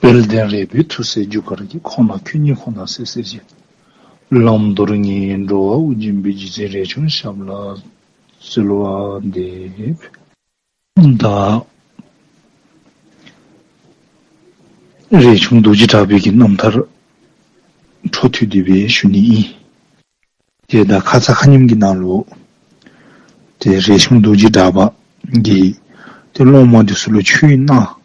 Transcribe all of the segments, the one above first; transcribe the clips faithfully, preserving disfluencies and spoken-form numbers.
དཔལ་ལྡན་རས་པའི་ཐུགས་སྲས་རྒྱུ་སྐར་གྱི། ཁོང་ན་ཁྱོད་ཉིད་ཁོ་ན་སྲས་སྲས་བཞིན། བླང་དོར་ངེས་འགྲོ་བ་དབུགས་འབྱིན་པའི། རྗེ་བཙུན་རས་ཆུང་ཞབས་ལ་གསོལ་བ་འདེབས། ད་རས་ཆུང་རྡོ་རྗེ་གྲགས་པའི་གི་རྣམ་ཐར་འཕྲོ་མཐུད་དེ་སྦེ་ཞུ་ནི་ཨིན། ཏེ་ད་ཁ་ཙ་ཁ་ཉིནམ་གི་ནང་ལུ་ཏེ་རས་ཆུང་རྡོ་རྗེ་གྲགས་པ་གིས་ཏེ་སློབ་མ་འདི་ཚུ་ལུ་ཆོས་གནང་།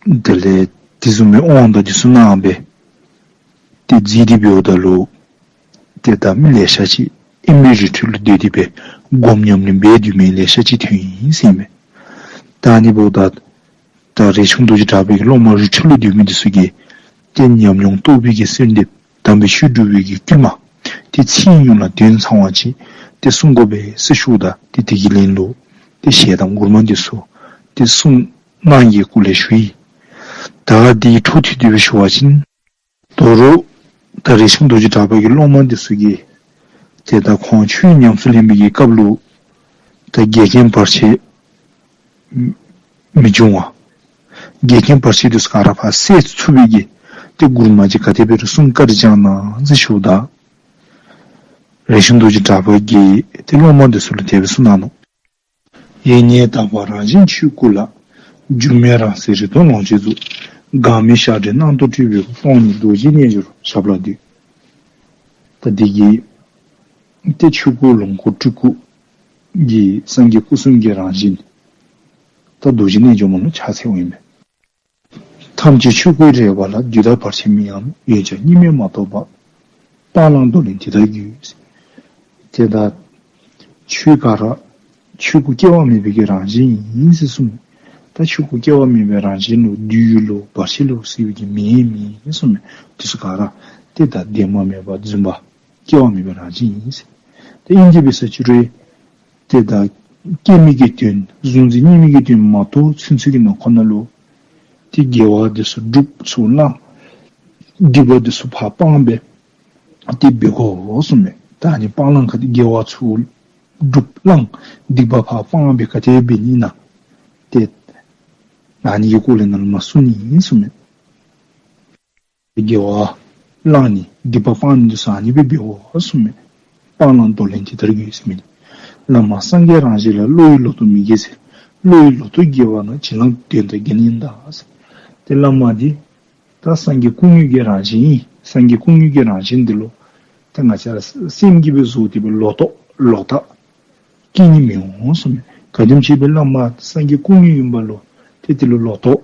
དེ་ལས་དེ་བཟུམ་མའི་དབང་དང་འདི་ཚུ་གནང་སྦེ་ཏེ་མཛད་དེ་འབདཝ་ད་ལུ་ཏེ་ད་མི་ལེ་ཤ་ཅིག་དབེན་པའི་རི་ཁྲོད་ལུ་སྡོད་དེ་སྦེ་སྒོམ་ཉམས་ལེན་འབད་སྡོད་མི་ལེ་ཤ་ཅིག་ཐོན་ཡི་ཟེར་མས། ད་ཨ་ནི་འབདཝ་ད་ད་རས་ཆུང་རྡོ་རྗེ་གྲགས་པའི་གི་སློབ་མ་རི་ཁྲོད་ལུ་སྡོད་མི་འདི་ཚུ་གིས་ཏེ་ཉམས་མྱོང་རྟོགས་པའི་གི་གསོལ་འདེབས་དམ་པའི་ཆོས་སྒྲུབ་པའི་གི་བསྐུལ་མ་ཏེ་ཚིག་ཉུང་ལ་དོན་ཚང་བ་ཅིག་ཏེ་གསུང་དགོ་པས་ཟེར་ཞུཝ་ད་ཏེ་དེ་གི་ལན་ལུ་ཏེ་ཞལ་གདམས་མགུར་མ་འདི་ཚུ་ཏེ་གསུང་གནང་བའི་སྐོར་ལས་ཞུ་ཡི། ད་འདི་འཕྲོ་མཐུད་དེ་སྦེ་ཞུ་བ་ཅིན་དོ་རུང་ད་རས་ཆུང་རྡོ་རྗེ་གྲགས་པ་གི་སློབ་མ་འདི་ཚུ་གིས་ཏེ་ད་ཁོང་ཆོས་ཉམས་སུ་ལེན་པའི་གི་སྐབས་ལུ་ད་འགལ་རྐྱེན་བར་ཆད་མི་འབྱུང་བ། འགལ་རྐྱེན་བར་ཆད་འདི་ཚུ་ག་ར་ཕར་སེལ་ཚུགས་པའི་གི་ཏེ་མགུར་མ་ཅིག་ག་དེ་སྦེ་རུང་གསུང་བཀའ་དྲིན་བསྐྱང་གནང་ཟེར་ཞུཝ་ད་རས་ཆུང་རྡོ་རྗེ་གྲགས་པ་གིས་ཏེ་སློབ་མ་འདི་ཚུ་ལུ་དེ་སྦེ་གསུངས་གནང་ནུག། ཡེ་ནས་དག་པ་རང་བཞིན་ཆོས་སྐུ་ལ། འགྱུར་མེད་རང་གསལ་རིག་སྟོང་ལོངས་སྤྱོད་རྫོགས། འགག་མེད་ཞག་བགྲོད་རྣམ་རྟོག་སྤྲོས་པའི་སྒོ། སྟོང་ཉིད་རྡོ་རྗེ་རྣལ་འབྱོར་ཞབས་ལ་འདུད། ད་འདི་གིས་ཏེ་ཆོས་སྐུ་ལོངས་སྐུ་སྤྲུལ་སྐུ་གི་སངས་རྒྱས་སྐུ་གསུམ་གྱི་རང་བཞིན་ད་རྡོ་རྗེ་རྣལ་འབྱོར་མ་ལུ་ཕྱག་འཚལཝ་ཨིན་མས། ཐམས་ཅད་ཆོས་སྐུའི་རེག་པ་ལ། འདི་དག་བར་ཆད་མིན་ཡང་། ཡོད་ཀྱང་གཉིས་མེད་མ་གཏོགས་པ། སྤང་བླང་འདོར་ལེན་དེ་ལྟར་དགོས། ཏེ་ད་ཆོས་ག་ར་ཆོས་སྐུ་སྐྱེ་བ་མེད་པའི་གི་རང་བཞིན་ཨིན་ཟེར་གསུངས། ད་ཆོས་སྐུ་སྐྱེ་བ་མེད་པའི་རང་བཞིན་ལུ་བདུད་ཡུལ་ལུ་བར་ཆད་ལུ་ཟེར་བའི་གི་མིང་མེད་ཟེར་གསུངས་མས། དེ་ཚུ་ག་ར་ཏེ་ད་བདེན་པ་མེད་པ་རྫུན་པ་སྐྱེ་བ་མེད་པའི་རང་བཞིན་ཨིན་ཟེར། ཏེ་ཨིན་དེ་འབད་ས་ཅིག་རུང་ཏེ་ད་སྐྱེ་མེད་ཀྱི་དོན་གཟུང་འཛིན་གཉིས་མེད་ཀྱི་དོན་མ་རྟོགས་ཚུན་ཚོད་ཀྱི་ནང་ཁོ་ན་ལུ་ཏེ་དགེ་བ་འདི་ཚུ་སྒྲུབ་ཚུར་བླང་། སྡིག་པ་འདི་ཚུ་ཕར་སྤང་སྦེ་ཏེ་འབད་དགོ་གསུངས་མས། ད་ཨ་ནི་སྤང་བླང་ག་དེ་དགེ་བ་ཚུར་སྒྲུབ་བླང་སྡིག་པ་ཕར་སྤང་སྦེ་ག་དེ་འབད་ནི་ཨིན་ན། ཏེ་ཨ་ནི་གི་སྐོར་ལས་ནཱ་ལུ་མར་གསུངས་ནི་ཨིན་གསུངས་མས། དགེ་བ་བླང་ནི་སྡིག་པ་སྤང་ནི་འདི་ཚུ་ཨ་ནི་སྦེ་འབདཝ་གསུངས་མས། སྤང་བླང་འདོར་ལེན་དེ་ལྟར་དགོས་ཟེར་མི་འདི། བླ་མ་སངས་རྒྱས་རང་བཞིན་ལ། བློ་ཡི་ལོ་ཏོག་མི་དགེ་ཟེར། བློ་ཡི་ལོ་ཏོག་དགེ་བ་ན། བྱིན་རླབས་དོན་དང་འགལ་ནི་གདའ་ཟེར། ཏེ་བླ་མ་འདི་ད་སངས་རྒྱས་སྐུ་དངོས་ཀྱི་རང་བཞིན་ཨིན། སངས་རྒྱས་སྐུ་དངོས་ཀྱི་རང་བཞིན་འདི་ལུ་ད་ང་བཅས་ར་སེམས་ཀྱིས་སྦེ་བཟོ་སྟེ་སྦེ་ལོག་རྟོག་ལོག་ལྟ་སྐྱེ་ནི་མི་འོང་གསུངས་མས། ག་དེམ་ཅིག་སྦེ་བླ་མ་སངས་རྒྱས་སྐུ་དངོས་ཨིན་པ་ལུ་ཏེ་དེ་ལུ་ལོག་རྟོག་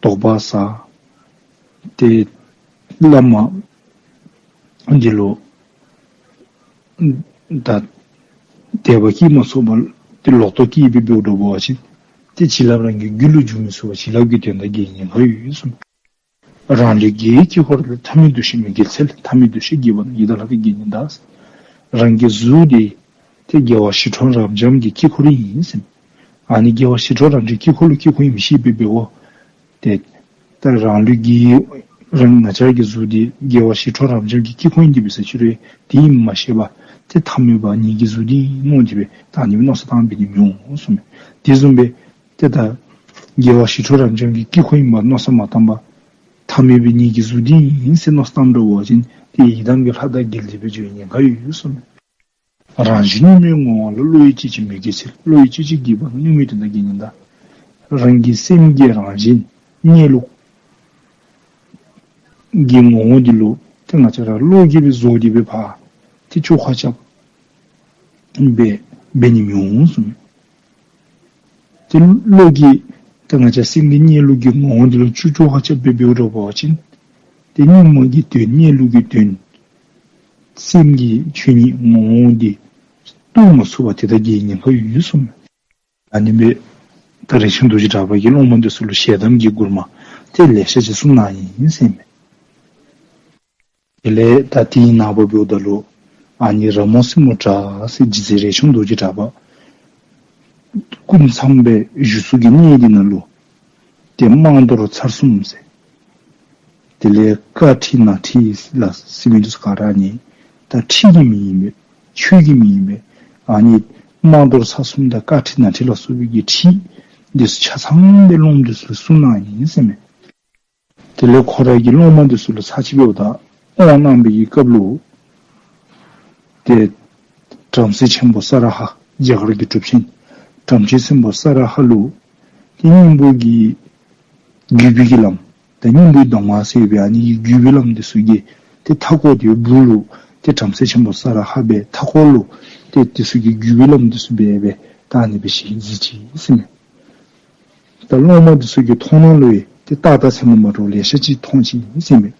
དོགས་པ་ཟ། ཏེ་བླ་མ་འདི་ལུ་ད་དད་པ་སྐྱེ་མ་ཚུགས་པར་ཏེ་ལོག་རྟོག་སྐྱེས་སྦེ་འབདཝ་འདྲཝ་འབད་བ་ཅིན་ཏེ་བྱིན་རླབས་རང་གི་རྒྱུད་ལུ་འཇུག་མི་ཚུགས་པར་བྱིན་རླབས་ཀྱི་དོན་དག་གི་ཉེན་ཁ་ཡོད་གསུངས། རང་ལུས་རྒྱལ་བའི་དཀྱིལ་འཁོར་ལ། ཐ་མལ་འདུ་ཤེས་མི་དགེའི་ཚལ། ཐ་མལ་འདུ་ཤེས་རྒྱས་པ་ན། ཡི་དྭགས་ལྷ་བུའི་དགེ་བསྙེན་གདའ། རང་གི་གཟུགས་འདི་ཏེ་རྒྱལ་བ་ཞི་ཁྲོ་རབ་འབྱམས་ཀྱི་དཀྱིལ་འཁོར་ཨིན་ཟེར། ཨ་ནི་རྒྱལ་བ་ཞི་ཁྲོ་རབ་འབྱམས་དཀྱིལ་འཁོར་ལུ་དཀྱིལ་འཁོར་ཨིནམ་ཤེས་སྦེ་འབདཝ་ད་ཏེ་ད་རང་ལུས་ཀྱི་རང་ང་བཅས་ཀྱི་གཟུགས་འདི་རྒྱལ་བ་ཞི་ཁྲོ་རབ་འབྱམས་ཀྱི་དཀྱིལ་འཁོར་ཨིན་དེ་འབད་ས་ཅིག་རུང་དེ་ཨིནམ་མ་ཤེས་པར་ཏེ་ཐ་མལ་པ་ངེའི་གི་གཟུགས་འདི་ཨིན་མནོ་སྟེ་སྦེ་ད་ཨ་ནི་སྦེ་མནོ་བསམ་བཏང་འབད་ནི་མི་འོང་གསུངས་མས། དེ་བཟུམ་སྦེ་ཏེ་ད་རྒྱལ་བ་ཞི་ཁྲོ་རབ་འབྱམས་ཀྱི་དཀྱིལ་འཁོར་ཨིནམ་མནོ་བསམ་མ་བཏང་པར་ཐ་མལ་པའི་ངེའི་གི་གཟུགས་འདི་ཨིན་ཟེར་མནོ་བསམ་བཏངམ་འདྲཝ་འབད་བ་ཅིན་ཏེ་ཡི་དམ་གྱི་ལྷ་དང་འགལ་ཏེ་སྦེ་འགྱོ་བའི་ཉེན་ཁ་ཡོད་གསུངས་མས། རང་བཞིན་གཉུག་མའི་ངོ་བོ་ལ། བློ་ཡི་སྐྱེ་མཆེད་མི་དགེའི་ཚལ། བློ་ཡི་སྐྱེ་མཆེད་རྒྱས་པ་ན། གཉུག་མའི་དོན་དག་གི་ཉེན་གདའ། རང་གི་སེམས་ཀྱི་རང་བཞིན་གནས་ལུགས་ཀྱི་ངོ་བོ་འདི་ལུ་ཏེ་ང་བཅས་ར་བློ་གིས་སྦེ་བཟོ་སྟེ་སྦེ་ཕར་ཏེ་བཅོ་ཁ་རྐྱབ་སྦེ་འབད་ནི་མི་འོང་གསུངས་མས། ཏེ་བློ་གིས་ཏེ་ང་བཅས་སེམས་ཀྱི་གནས་ལུགས་ཀྱི་ངོ་བོ་འདི་ལུ་བཅོ་བཅོ་ཁ་རྐྱབ་སྦེ་འབདཝ་འདྲཝ་འབད་བ་ཅིན་ཏེ་གཉུག་མ་གི་དོན་གནས་ལུགས་ཀྱི་དོན་སེམས་ཀྱི་ཆོས་ཉིད་ངོ་བོ་འདི་རྟོགས་མ་ཚུགས་པར་ཏེ་ད་གི་ཉེན་ཁ་ཡོད་གསུངས་མས། ཨ་ནི་སྦེ་ད་རས་ཆུང་རྡོ་རྗེ་གྲགས་པ་གིས་སློབ་མ་འདི་ཚུ་ལུ་ཞལ་གདམས་ཀྱི་མགུར་མ་ཏེ་ལེ་ཤ་ཅིག་གསུངས་གནང་ཡི་ཟེར་མས། དེ་ལས་ད་དེའི་ནངས་པ་འབདཝ་ད་ལུ་ཨ་ནི་ར་མོ་སྲིན་མོ་གྲགས་ཟེར་རྗེ་བཙུན་རས་ཆུང་རྡོ་རྗེ་གྲགས་པ་སྐུ་མཚམས་སྦེ་བཞུགས་ས་གི་གནས་འདི་ནང་ལུ་ཏེ་དམངས་གཏོར་ཚར་གསུམ་ཟེར། དེ་ལས་བཀའ་ཁྲིད་ནང་ཁྲིད་ལ་ཟེར་མི་འདི་ཚུ་ག་ར་ནི་ད་ཁྲིད་ཀྱི་མིང་ཨིན་པས། ཆོས་ཀྱི་མིང་ཨིན་པས། ཨ་ནི་དམངས་གཏོར་ཚར་གསུམ་དང་བཀའ་ཁྲིད་ནང་ཁྲིད་ལ་སོགས་པའི་གི་ཁྲིད་ འདི་ཚུ་ཆ་ཚང་སྦེ་སློབ་མ་འདི་ཚུ་གསུངས་གནང་ཡི་ཟེར་མས། དེ་ལས་ཁོ་རའི་གི་སློབ་མ་འདི་ཚུ་ལུ་ཚར་གཅིག་འབདཝ་ད་དབང་གནང་བའི་གི་སྐབས་ལུ་ཏེ་བྲམ་ཟེ་ཆེན་པོ་ས་ར་ཧ་རྒྱ་གར་གྱི་གྲུབ་ཆེན་བྲམ་ཟེ་ཆེན་པོ་ས་ར་ཧ་ལུ་ཏེ་སྙིང་པོ་གི་བརྒྱུད་པའི་གི་ལམ་ཏེ་སྙིང་པོའི་གདམས་ངག་ཟེར་བའི་ཨ་ནི་གི་བརྒྱུད་པའི་ལམ་འདི་ཚུ་གི་ཏེ་མཐའ་འཁོར་ཏེ་སྦུག་ལུ་ཏེ་བྲམ་ཟེ་ཆེན་པོ་ས་ར་ཧ་སྦེ་མཐའ་འཁོར་ལུ་ཏེ་འདི་ཚུ་གི་བརྒྱུད་པའི་ལམ་འདི་ཚུ་སྦེ་སྦེ་ད་ཨ་ནི་སྦེ་ཞིག་གཟིགས་ཅི་ཟེར་མས། ད་སློབ་མ་འདི་ཚུ་གི་མཐོང་སྣང་ལུ་ཡང་ཏེ་རྟགས་དང་མཚན་མ་མ་འདྲཝ་ལེ་ཤ་ཅིག་མཐོང་ཅི་ཟེར་མས།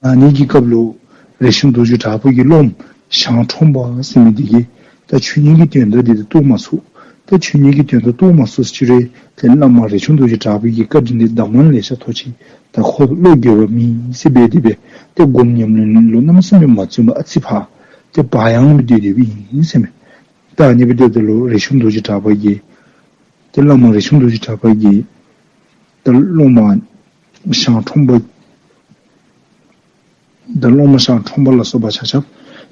ཨ་ནི་གི་སྐབས་ལུ་རས་ཆུང་རྡོ་རྗེ་གྲགས་པ་གི་སློབ་མ་ཞང་ཁྲོམ་པ་ཟེར་མི་འདི་གིས་ད་ཆོས་ཉིད་ཀྱི་དོན་དག་འདི་ཏེ་རྟོགས་མ་ཚུགས། ད་ཆོས་ཉིད་ཀྱི་དོན་དག་རྟོགས་མ་ཚུགས་ཟེར་ཅི་རུང་ཏེ་བླ་མ་རས་ཆུང་རྡོ་རྗེ་གྲགས་པ་གི་བཀའ་དྲིན་འདི་གདམས་ངག་ལེ་ཤ་ཐོབ་ཅི། ད་ཁོ་བློ་འགྱོད་པ་མེད་ཟེར་སྦེ་དེ་སྦེ་ཏེ་སྒོམ་ཉམས་ལེན་ལུ་གནམ་མེད་ས་མེད་མ་བརྩོན་པར་ཨ་ཙི་ཕར་ཏེ་བག་ཡངས་སྦེ་སྡོད་སྡོདཔ་ཨིན་ཟེར་མས། ད་ཨ་ནི་སྦེ་སྡོདཔ་ད་ལུ་རས་ཆུང་རྡོ་རྗེ་གྲགས་པ་གིས་ཏེ་བླ་མ་རས་ཆུང་རྡོ་རྗེ་གྲགས་པ་གིས་ཏེ་སློབ་མ་ཞང་ཁྲོམ་པ་ད་སློབ་མ་ཞང་ཁྲོམ་པ་ལ་སོགས་པ་ཆ་ཁྱབ་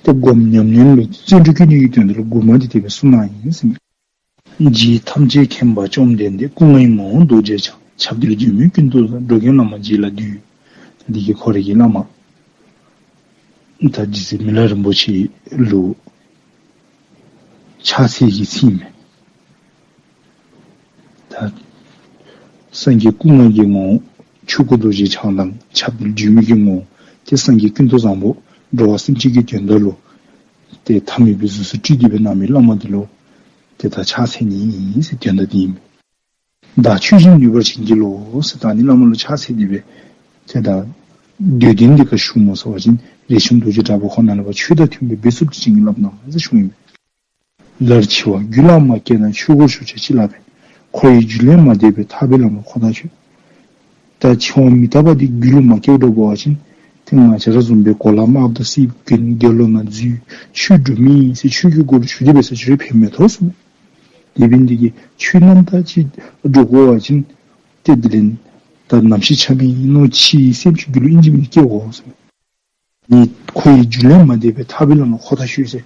ཏེ་སྒོམ་ཉམས་ལེན་ལུ་བརྩོན་འགྲུས་བསྐྱེད་ནི་གི་དོན་དག་ལུ་མགུར་མ་འདི་དེ་སྦེ་གསུངས་གནང་ཡི་ཟེར་མས། རྗེ་ཐམས་ཅད་མཁྱེན་པ་བཅོམ་ལྡན་འདས། སྐུ་ལྔའི་ངོ་བོ་རྡོ་རྗེ་འཆང་། ཁྱབ་བརྡལ་སྒྱུ་མའི་ཀུན་ཏུ་བཟང་། འགྲོ་ཀུན་བླ་མ་རྗེ་ལ་འདུད། འདི་གིས་ཁོ་རའི་གི་བླ་མ་ད་རྗེ་བཙུན་མི་ལ་རིན་པོ་ཆེ་ལུ་ཕྱག་འཚལ་གྱི་ཚིག་ཨིན་མས། ད་སངས་རྒྱས་སྐུ་ལྔ་གི་ངོ་བོ་ཆོས་སྐུ་རྡོ་རྗེ་འཆང་དང་ཁྱབ་བརྡལ་སྒྱུ་མའི་གི་ངོ་བོ་ཏེ་སངས་རྒྱས་ཀུན་ཏུ་བཟང་པོ་འགྲོ་བ་སེམས་ཅན་གྱི་དོན་དག་ལུ་ཏེ་ཐ་མལ་པའི་གཟུགས་སུ་སྤྲུལ་ཏེ་སྦེ་གནང་མི་བླ་མ་འདི་ལུ་ཏེ་ད་ཕྱག་འཚལ་ནི་ཨིན་ཟེར་དོན་དག་འདི་ཨིན་མས། བདག་ཆོས་བཞིན་ནུས་པར་བྱིན་གྱིས་རློབས་ཟེར་ད་ཨ་ནི་བླ་མ་ལུ་ཕྱག་འཚལ་ཏེ་སྦེ་ཏེ་ད་འདོད་དོན་འདི་ག་ཞུ་སྨོ་ཟེར་བ་ཅིན་རས་ཆུང་རྡོ་རྗེ་གྲགས་པ་ཁོ་ན་ལུ་ཕར་ཆོས་དང་མཐུན་པའི་འབད་རྩོལ་འདི་བྱིན་གྱིས་བརླབ་གནང་ཟེར་ཞུཝ་ཨིན་མས། ལར་འཆི་བ་རྒྱུད་ལ་མ་སྐྱེས་ན། ཆོས་སྒོར་ཞུགས་ཀྱང་ཅི་ལ་ཕན། འཁོར་བའི་རྒྱུན་ལས་མ་འདས་པའི། ཐར་པའི་ལམ་ལ་ཁོ་ཐག་ཆོད། ད་འཆི་བ་མི་རྟག་པ་འདི་རྒྱུད་ལུ་མ་སྐྱེ་འགྲོ་བ་ཅིན་ཏེ་ང་བཅས་ར་བཟུམ་སྦེ་གོ་ལ་དམརཔོ་དང་སེརཔོ་གྱོན་དགེ་སློང་ནང་འཛུལ་ཆོས་སྒྲུབ་མི་ཟེར་ཆོས་ཀྱི་སྒོར་ཞུགས་ཏེ་འབད་ཟེར་ཆོས་ཕན་མི་ཐོགས་གསུངས། དེ་འབད་ནི་འདི་གིས་ཆོས་རྣམ་དག་ཅིག་སྒྲུབ་དགོ་པ་ཅིན་ཏེ་དེ་ལས་ད་ནམ་ཤི་ཆ་མེད་ཨིན་ནོ་ཅིག་སེམས་ཅིག་རྒྱུད་ལུ་ཨིན་ཅི་མིན་ཅི་སྐྱེ་དགོ་གསུངས། ནི་འཁོར་བའི་རྒྱུན་ལས་མ་འདས་པའི། ཐར་པའི་ལམ་ལ་ཁོ་ཐག་ཆོད་ཟེར།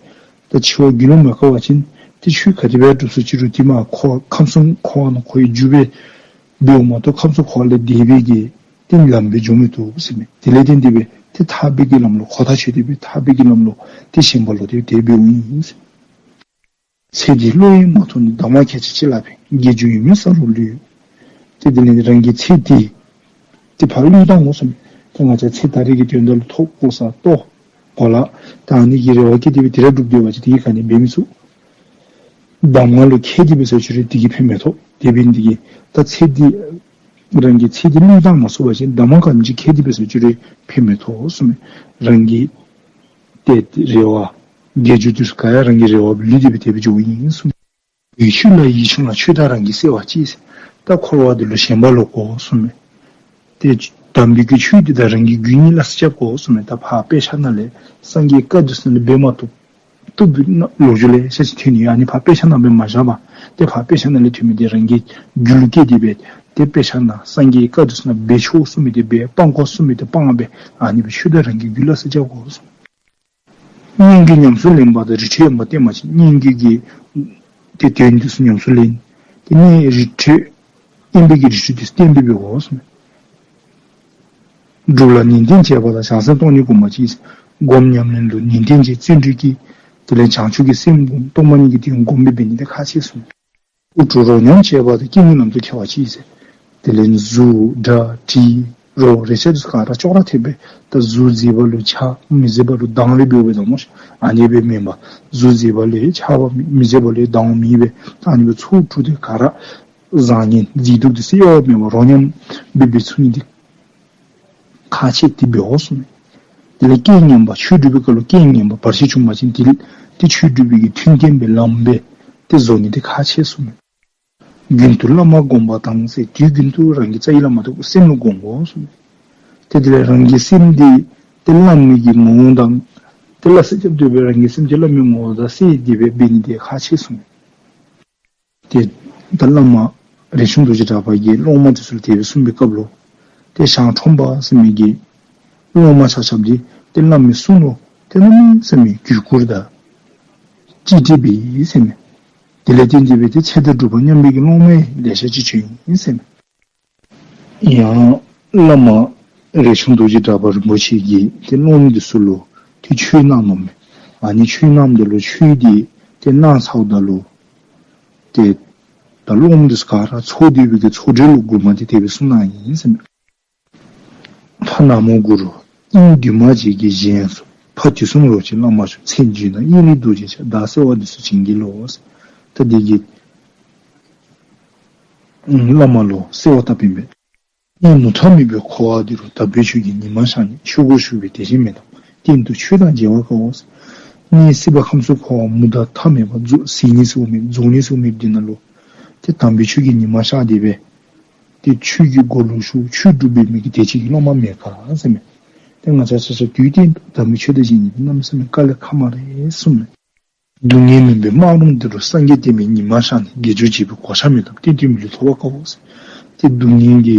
ད་འཆི་བ་རྒྱུད་ལུ་མ་སྐྱེ་བ་ཅིན་ཏེ་ཆོས་ག་དེ་སྦེ་སྒྲུབ་སུ་ཅི་རུང་དེ་མ་འཁོར་ཁམས་གསུམ་འཁོར་བ་ནང་འཁོར་བའི་རྒྱུ་སྦེ་འབདཝ་མ་གཏོགས་ཁམས་གསུམ་འཁོར་བ་ལས་འདས་པའི་གི་ཏེ་ལམ་སྦེ་འགྱོ་མི་བཏུབ་ཟེར་མས། དེ་ལས་བརྟེན་ཏེ་སྦེ་ཏེ་ཐར་པའི་གི་ལམ་ལུ་ཁོ་ཐག་ཆོད་དེ་སྦེ་ཐར་པའི་གི་ལམ་ལུ་ཏེ་ཞེན་པ་ལོག་སྟེ་དེ་སྦེ་འོང་ཡི་ཟེར། ཚེ་འདིའི་བློ་ཡིས་མ་ཐུབ་ན། གདམས་ངག་ཁྱད་ཆོས་ཅི་ལ་ཕན། དགེ་སྦྱོར་ཡིན་མིན་བསམ་རུང་ལུས། ཏེ་དེ་ལས་རང་གི་ཚེ་འདི་ཏེ་ཕར་བློས་བཏང་དགོ་གསུངས་མས། ཏེ་ང་བཅས་ཚེ་ད་རེས་ཀྱི་དོན་དག་ལུ་ཐོབ་གོ་ས་ལྟོ་གོ་ལ་ད་ཨ་ནི་གི་རེ་བ་བསྐྱེད་དེ་སྦེ་དེ་ར་སྒྲུབ་སྡོད་པ་ཅིན་དེ་གིས་ག་ནི་འབད་མི་ཚུགས། གདམས་ངག་ལུ་མཁས་ཏེ་འབད་ཟེར་ཅི་རུང་དེ་གིས་ཕན་མི་ཐོགས། དེ་འབད་ནི་འདི་གིས་ད་ཚེ་འདི་རང་གི་ཚེ་འདི་བློས་བཏང་མ་ཚུགས་པ་ཅིན་གདམས་ངག་ག་དེམ་ཅིག་མཁས་ཏེ་འབད་ཟེར་ཅི་རུང་ཕན་མི་ཐོགས་གསུངས་མས། རང་གི་ཏེ་རེ་བ་དགེ་སྦྱོར་འདི་ཚུ་ག་ཡང་རང་གི་རེ་བ་སྦེ་ལུས་ཏེ་སྦེ་དེ་སྦེ་འགྱོཝ་ཨིན་གསུངས་མས། ཡིད་ཆེས་ལ་ཡིད་ཆུང་ལ། ཆོས་དང་རང་གི་བསྲེ་བ་གཅིག་ཟེར། ད་འཁོར་བ་འདི་ལུ་ཞེན་པ་ལོག་དགོ་གསུངས་མས། ཏེ་དམ་པའི་གི་ཆོས་འདི་དང་རང་གི་རྒྱུད་གཉིས་སླ་བསྲེ་རྐྱབ་དགོ་གསུངས་མས། ད་ཕར་དཔེ་ཆ་ནང་ལས་སངས་རྒྱས་བཀའ་འདི་ཚུ་ནང་ལས་འབད་མ་བཏུབ་བཏུབ་པའི་ལོ་རྒྱུས་ལེ་ཤ་ཅིག་ཐོན་ནི་ཡོད། ཨ་ནི་ཕར་དཔེ་ཆ་ནང་སྦེ་མ་བཞག་པར་ཏེ་ཕར་དཔེ་ཆ་ནང་ལས་ཐོན་མི་འདི་རང་གི་རྒྱུད་ལུ་བསྐྱེད་དེ་སྦེ་ཏེ་དཔེ་ཆ་ནང་སངས་རྒྱས་བཀའ་འདི་ཚུ་ནང་འབད་ཆོག་གསུངས་མི་འདི་འབད། སྤང་དགོ་གསུངས་མི་འདི་སྤང་སྦེ་ཨ་ནི་སྦེ་ཆོས་དང་རང་གི་རྒྱུད་སླ་བསྲེ་རྐྱབ་དགོ་གསུངས། སྙན་བརྒྱུད་ཉམས་སུ་ལེན་པ་དང་རི་ཁྲོད་དབེན་པ་བསྟེན་པ་ཅིན། སྙན་བརྒྱུད་ཀྱི་ཏེ་དོན་འདི་ཚུ་ཉམས་སུ་ལེན། དེ་ནས་རི་ཁྲོད་དབེན་པའི་གི་རི་ཁྲོད་འདི་ཚུ་བསྟེན་པའི་འབད་དགོ་གསུངས་མས། སྒྲུབ་ལ་ནན་ཏན་བྱེད་པ་དང་། བྱང་སེམས་སྟོང་ཉིད་སྒོམ་པ་གཅིག། སྒོམ་ཉམས་ལེན་ལུ་ནན་ཏན་བྱེད་བརྩོན་འགྲུས་ཀྱིས། དེ་ལས་བྱང་ཆུབ་ཀྱི་སེམས་སྒོམ་སྟོང་པ་ཉིད་ཀྱི་དོན་སྒོམ་སྦེ་འབད་ནི་འདི་ཁག་ཆེ་གསུངས་མས། ཨུ་ཏྲ་རོ་སྙོམས་བྱེད་པ་དང་། རྐྱེན་ངན་ལམ་དུ་ཁྱེར་བ་གཅིག་ཟེར། དེ་ལས་གཟུགས་སྒྲ་དྲི་རོ་རེག་བྱ་འདི་ཚུ་ག་ར་ཅོག་ར་འཐདཔ་སྦེ་ད་གཟུགས་མཛེས་པ་ལུ་ཆགས། མི་མཛེས་པ་ལུ་སྡང་སྦེ་འབདཝ་སྦེ་ད་སྨོ་ཤ། ཨ་ནི་སྦེ་མེན་པར་གཟུགས་མཛེས་པ་ལུ་ཆགས་པ་མི་མི་མཛེས་པ་ལུ་སྡང་མེད་སྦེ་ད་ཨ་ནི་སྦེ་ཚུར་འཁྲུལ་ཏེ་ག་ར་བཟང་ངན་མཛེས་སྡུག་འདི་ཚུ་གཡོ་བ་མེད་པར་རོ་སྙོམས་སྦེ་འབད་ཚུགས་ནི་འདི་ཁག་ཆེ་སྟེ་འབད་དགོ་གསུངས་མས། དེ་ལས་རྐྱེན་ངན་པ་ཆོས་སྒྲུབ་པའི་སྐབས་ལུ་རྐྱེན་ངན་པ་བར་ཆད་བྱུང་བ་ཅིན་དེ་ལས་ཏེ་ཆོས་སྒྲུབ་པའི་གི་མཐུན་རྐྱེན་སྦེ་ལམ་སྦེ་ཏེ་བཟོ་ནི་འདི་ཁག་ཆེ་གསུངས་མས། རྒྱུན་དུ་བླ་མ་སྒོམ་པ་དང་ཟེར། དུས་རྒྱུན་དུ་རང་གིས་རྩ་བའི་བླ་མ་དེ་སེམས་ལུ་སྒོམ་དགོ་གསུངས་མས། ཏེ་དེ་ལས་རང་གི་སེམས་འདི་ཏེ་བླ་མའི་གི་ངོ་བོ་དང་ཏེ་སླ་བསྲེ་རྐྱབ་སྡོད་པའི་རང་གི་སེམས་ཀྱི་བླ་མའི་ངོ་བོ་དང་བསྲེས་ཏེ་སྦེ་འབད་ནི་འདི་ཁག་ཆེ་གསུངས་མས། ཏེ་ད་བླ་མ་རས་ཆུང་རྡོ་རྗེ་གྲགས་པ་གིས་སློབ་མ་འདི་ཚུ་ལུ་དེ་སྦེ་གསུངས་པའི་སྐབས་ལུ་ཏེ་ཞང་ཁྲོམ་པ་ཟེར་མི་གིས་སློབ་མ་ཆ་ཁྱབ་འདི་ཏེ་བླ་མའི་གསུང་ལུ་ཏེ་གནམ་མེད་ས་མེད་གུས་བཀུར་དང་གཅེས་སྤྲས་འབད་ཡི་ཟེར་མས། དེ་ལས་བརྟེན་ཏེ་སྦེ་ཏེ་ཚེ་དང་སྒྲུབ་པ་མཉམ་པའི་གི་སློབ་མ་ལེ་ཤ་ཅིག་བྱོན་ཡི་ཟེར་མས། ཡང་བླ་མ་རས་ཆུང་རྡོ་རྗེ་གྲགས་པ་རིན་པོ་ཆེ་གིས་ཏེ་སློབ་མ་འདི་ཚུ་ལུ་ཏེ་ཆོས་གནང་ནུག་མས། ཨ་ནི་ཆོས་གནངམ་ད་ལུ་ཆོས་འདི་ཏེ་གནང་ཚརཝ་ད་ལུ་ཏེ་ད་སློབ་མ་འདི་ཚུ་ག་ར་ཚོགས་སྡེ་པའི་གི་ཚོགས་གྲལ་ལུ་མགུར་མ་འདི་དེ་སྦེ་གསུངས་གནང་ཡི་ཟེར་མས། ཕ་ན་མོ་གུ་རུ། དབྱིངས་འདུས་མ་བྱས་ཀྱི་གཞན་སུ། ཕ་དུས་གསུམ་རོ་གཅིག་བླ་མ་མཆོག། མཚན་བརྗོད་ན་དབྱིངས་རིག་རྡོ་རྗེ་འཆར། བདག་གསོལ་བ་འདེབས་སོ་བྱིན་གྱིས་རློབས། ད་འདི་གིས་བླ་མ་ལུ་གསོལ་བ་བཏབ་ཨིན་པས། གཉེན་ནོར་ཐ་མལ་པའི་འཁོར་བ་འདི་རུ། དམ་པའི་ཆོས་ཀྱི་ཉི་མ་ཤར་ནས། ཆོས་སྒོར་ཞུགས་པའི་དེ་བཞིན་མེད་དམ། གཏན་དུ་ཆོས་དང་མཇལ་བར་དཀའོ། གནས་སྲིད་པ་ཁམས་གསུམ་འཁོར་བ་མུ་མཐའ་མཐའ་མེད་པ། རྫོགས་ཟད་ནི་ཟེརཝ་མེད་པ། རྫོགས་ནི་ཟེརཝ་མེད་པ་འདི་ནང་ལུ་ཏེ་དམ་པའི་ཆོས་ཀྱི་ཉི་མ་ཤར་ཏེ་སྦེ་ཏེ་ཆོས་ཀྱི་སྒོ་ལུ་ཞུགས་ཆོས་སྒྲུབ་པའི་མི་གི་དེ་ཅིག་གི་སློབ་མ་མེད་ག་ཟེར་མས། ཏེ་ང་བཅས་ཆ་ཁྱབ་དུས་གཏན་དུ་དམ་པའི་ཆོས་དང་མཇལ་ནི་འདི་གནམ་མེད་ས་མེད་དཀའ་ལས་ཁག་སྨ་རེ་གསུངས་མས། སྡུག་བསྔལ་མུན་པའི་སྨག་རུམ་འདི་རུ། སངས་རྒྱས་བསྟན་པའི་ཉི་མ་ཤར་ནས། དགེ་སྦྱོར་བྱེད་པའི་གོ་ཆ་མེད་དམ། གཏན་དུ་མི་ལུས་ཐོབ་པར་དཀའོ་ཟེར། ཏེ་སྡུག་བསྔལ་གྱི་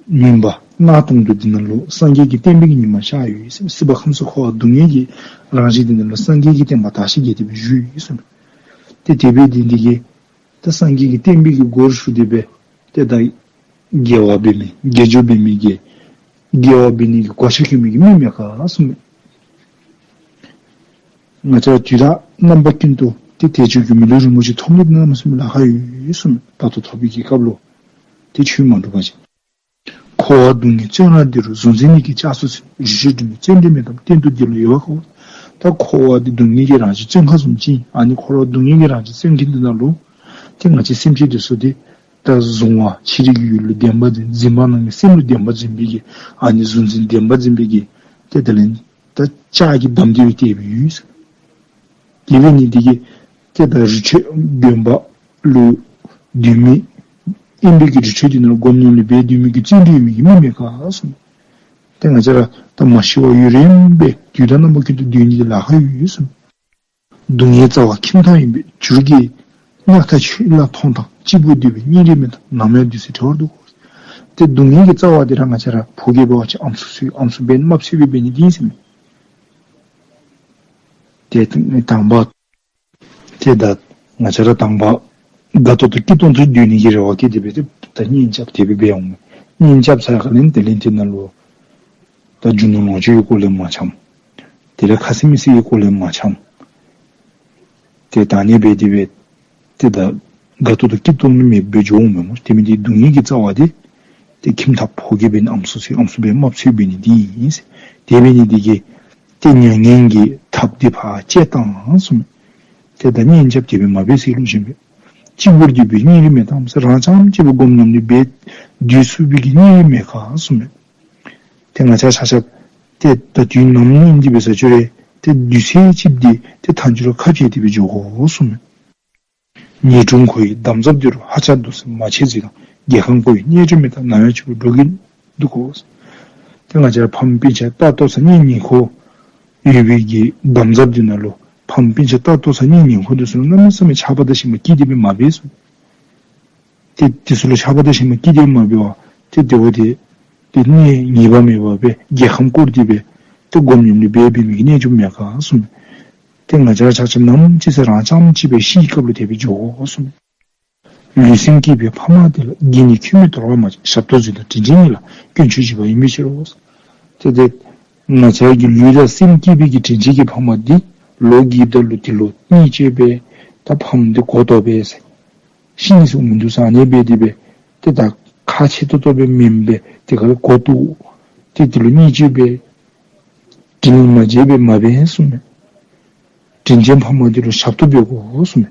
མུན་པ་གནག་དུང་དུ་འདི་ནང་ལུ་སངས་རྒྱས་ཀྱི་བསྟན་པའི་ཉི་མ་ཤར་ཡོད་ཟེར། སྲིད་པ་ཁམས་གསུམ་འཁོར་བ་སྡུག་བསྔལ་གྱི་རང་བཞིན་འདི་ནང་ལུ་སངས་རྒྱས་ཀྱི་བསྟན་པ་དར་ཞིང་རྒྱས་ཏེ་སྦེ་བཞུགས་ཡོད་ཟེར། ཏེ་དེ་སྦེ་འདི་འདི་གིས་ད་སངས་རྒྱས་ཀྱི་བསྟན་པའི་གི་སྒོར་ཞུགས་ཏེ་སྦེ་ཏེ་ད་དགེ་བ་འབད་མི་དགེ་སྦྱོར་འབད་མི་གི་དགེ་བ་འབད་ནི་གི་གོ་ཆ་གྱོན་མི་གི་མི་མེད་ག་གསུངས་མས། ང་བཅས་དུས་དང་རྣམ་པ་ཀུན་ཏུ་ཏེ་དལ་འབྱོར་གྱི་མི་ལུས་རིན་པོ་ཆེ་ཐོབ་ནི་འདི་གནམ་མེད་ས་མེད་ལཱ་ཁག་ཡོད་གསུངས་མས། ད་ལྟོ་ཐོབ་པའི་གི་སྐབས་ལུ་ཏེ་ཆོས་མ་སྒྲུབ་པ་ཅིན། འཁོར་བ་སྡུག་བསྔལ་བཙོན་ར་འདི་རུ། གཟུང་འཛིན་ནད་ཀྱིས་བཅག་སོ་ཚེ། རི་ཁྲོད་སྒྲོན་མེ་བརྩོན་འགྲུས་མེད་དམ། གཏན་དུ་འདི་ལུ་ཡོད་པར་དཀའོ། ད་འཁོར་བ་འདི་སྡུག་བསྔལ་གྱི་རང་བཞིན་བཙོན་ཁང་བཟུམ་ཅིག། ཨ་ནི་འཁོར་བ་སྡུག་བསྔལ་གྱི་རང་བཞིན་བཙོན་ཁང་འདི་ནང་ལུ་ཏེ་ང་བཅས་སེམས་ཅན་འདི་ཚུ་ཏེ་ད་གཟུང་བ་ཕྱི་རོལ་གྱི་ཡུལ་ལུ་བདེན་པ་འཛིན། འཛིན་པ་ནང་གི་སེམས་ལུ་བདེན་པ་འཛིན་པའི་གི་ཨ་ནི་གཟུང་འཛིན་བདེན་པ་འཛིན་པའི་གི་ཏེ་དེ་ལས་ད་ལྕགས་ཀྱིས་བསྡམས་ཏེ་སྦེ་བཏེགས་སྦེ་ཡོད་ཟེར། དེ་འབད་ནི་འདི་གིས་ཏེ་ད་རི་ཁྲོད་དགོན་པ་ལུ་སྡོད་མི་ཨིན་པའི་གི་རི་ཁྲོད་འདི་ནང་ལུ་སྒོམ་ཉམས་ལེན་འབད་སྡོད་མི་གི་བརྩོན་འགྲུས་མི་གི་མི་མེད་ག་གསུངས། ཏེ་ང་བཅས་ར་ད་མ་ཤི་བར་ཡུན་རིངམོ་སྦེ་དུས་དང་རྣམ་པ་ཀུན་ཏུ་སྡོད་ནི་འདི་ལཱ་ཁག་ཡོད་གསུངས། སྡུག་བསྔལ་རྩ་བ་ཁྱིམ་ཐག་ཡིན་པས། བྱུར་གྱིས་བརྙ་ཐག་ཆོད་ལ་ཐོགས་དང་། གཅིག་པུར་སྡོད་པའི་གཉིས་རིག་མེད་དམ། ནམ་ཡང་འདུ་འཛི་བྲལ་བར་འདུག་གོ། ཏེ་སྡུག་བསྔལ་གྱི་རྩ་བ་འདི་ར་ང་བཅས་ར་ཕོ་རྒས་འབད་བ་ཅིན་ཨམ་སྲུ་འཚོལ། ཨམ་སྲུ་འབད་ན་རྨགཔ་འཚོལ་སྦེ་འབད་ནི་འདི་ཨིན་ཟེར་མས། ཏེ་དང་པ་ཏེ་ད་ང་བཅས་ར་དང་པ་དགའ་ཏོག་ཏོ་སྐྱིད་ཏོང་ཏོ་སྡོད་ནི་གི་རེ་བ་བསྐྱེད་དེ་སྦེ་ཏེ་ད་གཉེན་རྐྱབ་སྟེ་སྦེ་འབད་འོང་མས། གཉེན་རྐྱབ་ཚར་ཁ་ལས་དེ་ལས་དེ་ནང་ལུ་ད་རྒྱུ་ནོར་ལོངས་སྤྱོད་ཀྱི་སྐོར་ལས་མ་འཆམ། དེ་ལས་ཁ་བཟེད་མི་བཟེད་ཀྱི་སྐོར་ལས་མ་འཆམ། ཏེ་ད་ཨ་ནི་སྦེ་དེ་སྦེ་ཏེ་ད་དགའ་ཏོག་ཏོ་སྐྱིད་ཏོང་ཏོ་མེདཔ་སྦེ་འགྱོ་འོང་མས་སྨོ། དེ་མིན་ཏེ་སྡུག་བསྔལ་གྱི་རྩ་བ་འདི་ཏེ་ཁྱིམ་ཐག། ཕོ་རྒས་འབད་ན་ཨམ་སྲུ་འཚོལ། ཨམ་སྲུ་འབད་ན་རྨགཔ་འཚོལ་འབད་ནི་འདི་ཨིན་ཟེར། དེ་འབད་ནི་འདི་གིས་ཏེ་མྱ་ངན་གྱི་ཐབས་འདི་ཕར་བཅད་བཏང་གསུངས་མས། ཏེ་ད་གཉེན་རྐྱབ་སྟེ་སྦེ་མ་འབད་ཟེར་ལུགས་བཞིན་སྦེ། གཅིག་པུར་སྡོད་པའི་གཉིས་རིག་མེད་དམ་ཟེར། རང་རྐྱངམ་གཅིག་སྦེ་སྒོམ་ཉམས་ལེན་འབད་སྡོད་ཚུགས་པའི་གི་གཉིས་རིག་མེད་ག་གསུངས་མས། ཏེ་ང་བཅས་ཆ་ཁྱབ་ཏེ་ད་དུས་ནམ་ཨིན་ཏེ་འབད་ས་ཅིག་རུང་ཏེ་དུས་ཚོད་ཅིག་འདི་ཏེ་མཐའ་མཇུག་ར་ཁ་འབྱལ་ཏེ་སྦེ་འགྱོ་དགོ་གསུངས་མས། ཉེས་དྲུང་འཁོར་བའི་འདམ་རྫབ་འདི་རུ། ཧ་ཅང་འདུག་སེ་མ་ཆེ་འཛིན་དང་། རྒྱལ་ཁམས་བསྐོར་བའི་གནས་མཆོག་མེད་དམ། ནམ་ཡང་གཅིག་པུར་འགྲོ་གི་འདུག་གོ། ཏེ་ང་བཅས་ར་ཕམ་སྤུན་ཆ་ལྟ་རྟོག་ཚུ་གཉེན་ཉེ་འཁོར་ཡོད་པའི་གི་འདམ་རྫབ་འདི་ནང་ལུ་ཕམ་སྤུན་ཆ་ལྟ་རྟོག་ཚུ་གཉེན་ཉེ་འཁོར་འདི་ཚུ་གནམ་མེད་ས་མེད་ཆགས་པ་དང་ཞེན་པ་སྐྱེས་ཏེ་སྦེ་མ་འབད་གསུངས། ཏེ་དེ་ཚུ་ལུ་ཆགས་པ་དང་ཞེན་པ་སྐྱེས་ཏེ་མ་འབད་བར་ཏེ་དེ་བ་ཏེ་ཏེ་གནས་ངེས་པ་མེད་པར་སྦེ་རྒྱལ་ཁམས་བསྐོར་ཏེ་སྦེ་ཏེ་སྒོམ་ཉམས་ལེན་འབད་འབད་མི་གི་གནས་མཆོག་མེད་ག་གསུངས་མས། ཏེ་ང་བཅས་ཆ་ཁྱབ་ནམ་ཅིག་ཟེར་རང་རྐྱངམ་གཅིག་སྦེ་ཤི་བའི་སྐབས་ལུ་དེ་སྦེ་འགྱོ་དགོ་གསུངས་མས། ལུས་སེམས་བསྐྱེད་པའི་ཕ་མ་དེ་ལ། བགྱིས་ནས་ཁྱོད་མི་དོར་བར་མ་བྱེད། ཞབས་ཏོག་མཛོད་དང་དྲིན་ཅན་གཉིས་ལ། དཀོན་མཆོག་བཞི་པ་ཡིན་པའི་ཕྱིར་རོ། ཏེ་ཏེ་ང་བཅས་ཀྱི་ལུས་དང་སེམས་བསྐྱེད་པའི་གི་དྲིན་ཅན་གྱི་ཕ་མ་འདི་ལོ་རྒས་ད་ལུ་དེ་ལུ་བརྙས་བཅོས་འབད་ད་ཕམ་འདི་གོ་ལྟོགས་འབད་ཟེར། ཤི་ནི་ཚུ་མིན་འདུག་ཟེར་ཨ་ནི་སྦེ་དེ་སྦེ་ཏེ་ད་ཁག་ཆེ་ཏོག་ཏོ་སྦེ་མེན་པར་ཏེ་ག་ལས་གོ་ལྟོགས་ཏེ་དེ་ལུ་བརྙས་བཅོས་འབད་དྲིན་ལན་མ་འཇལ་བར་མ་འབད་གསུངས་མས། དྲིན་ཅན་ཕ་མ་འདི་ལུ་ཞབས་ཏོག་འབད་དགོ་གསུངས་མས།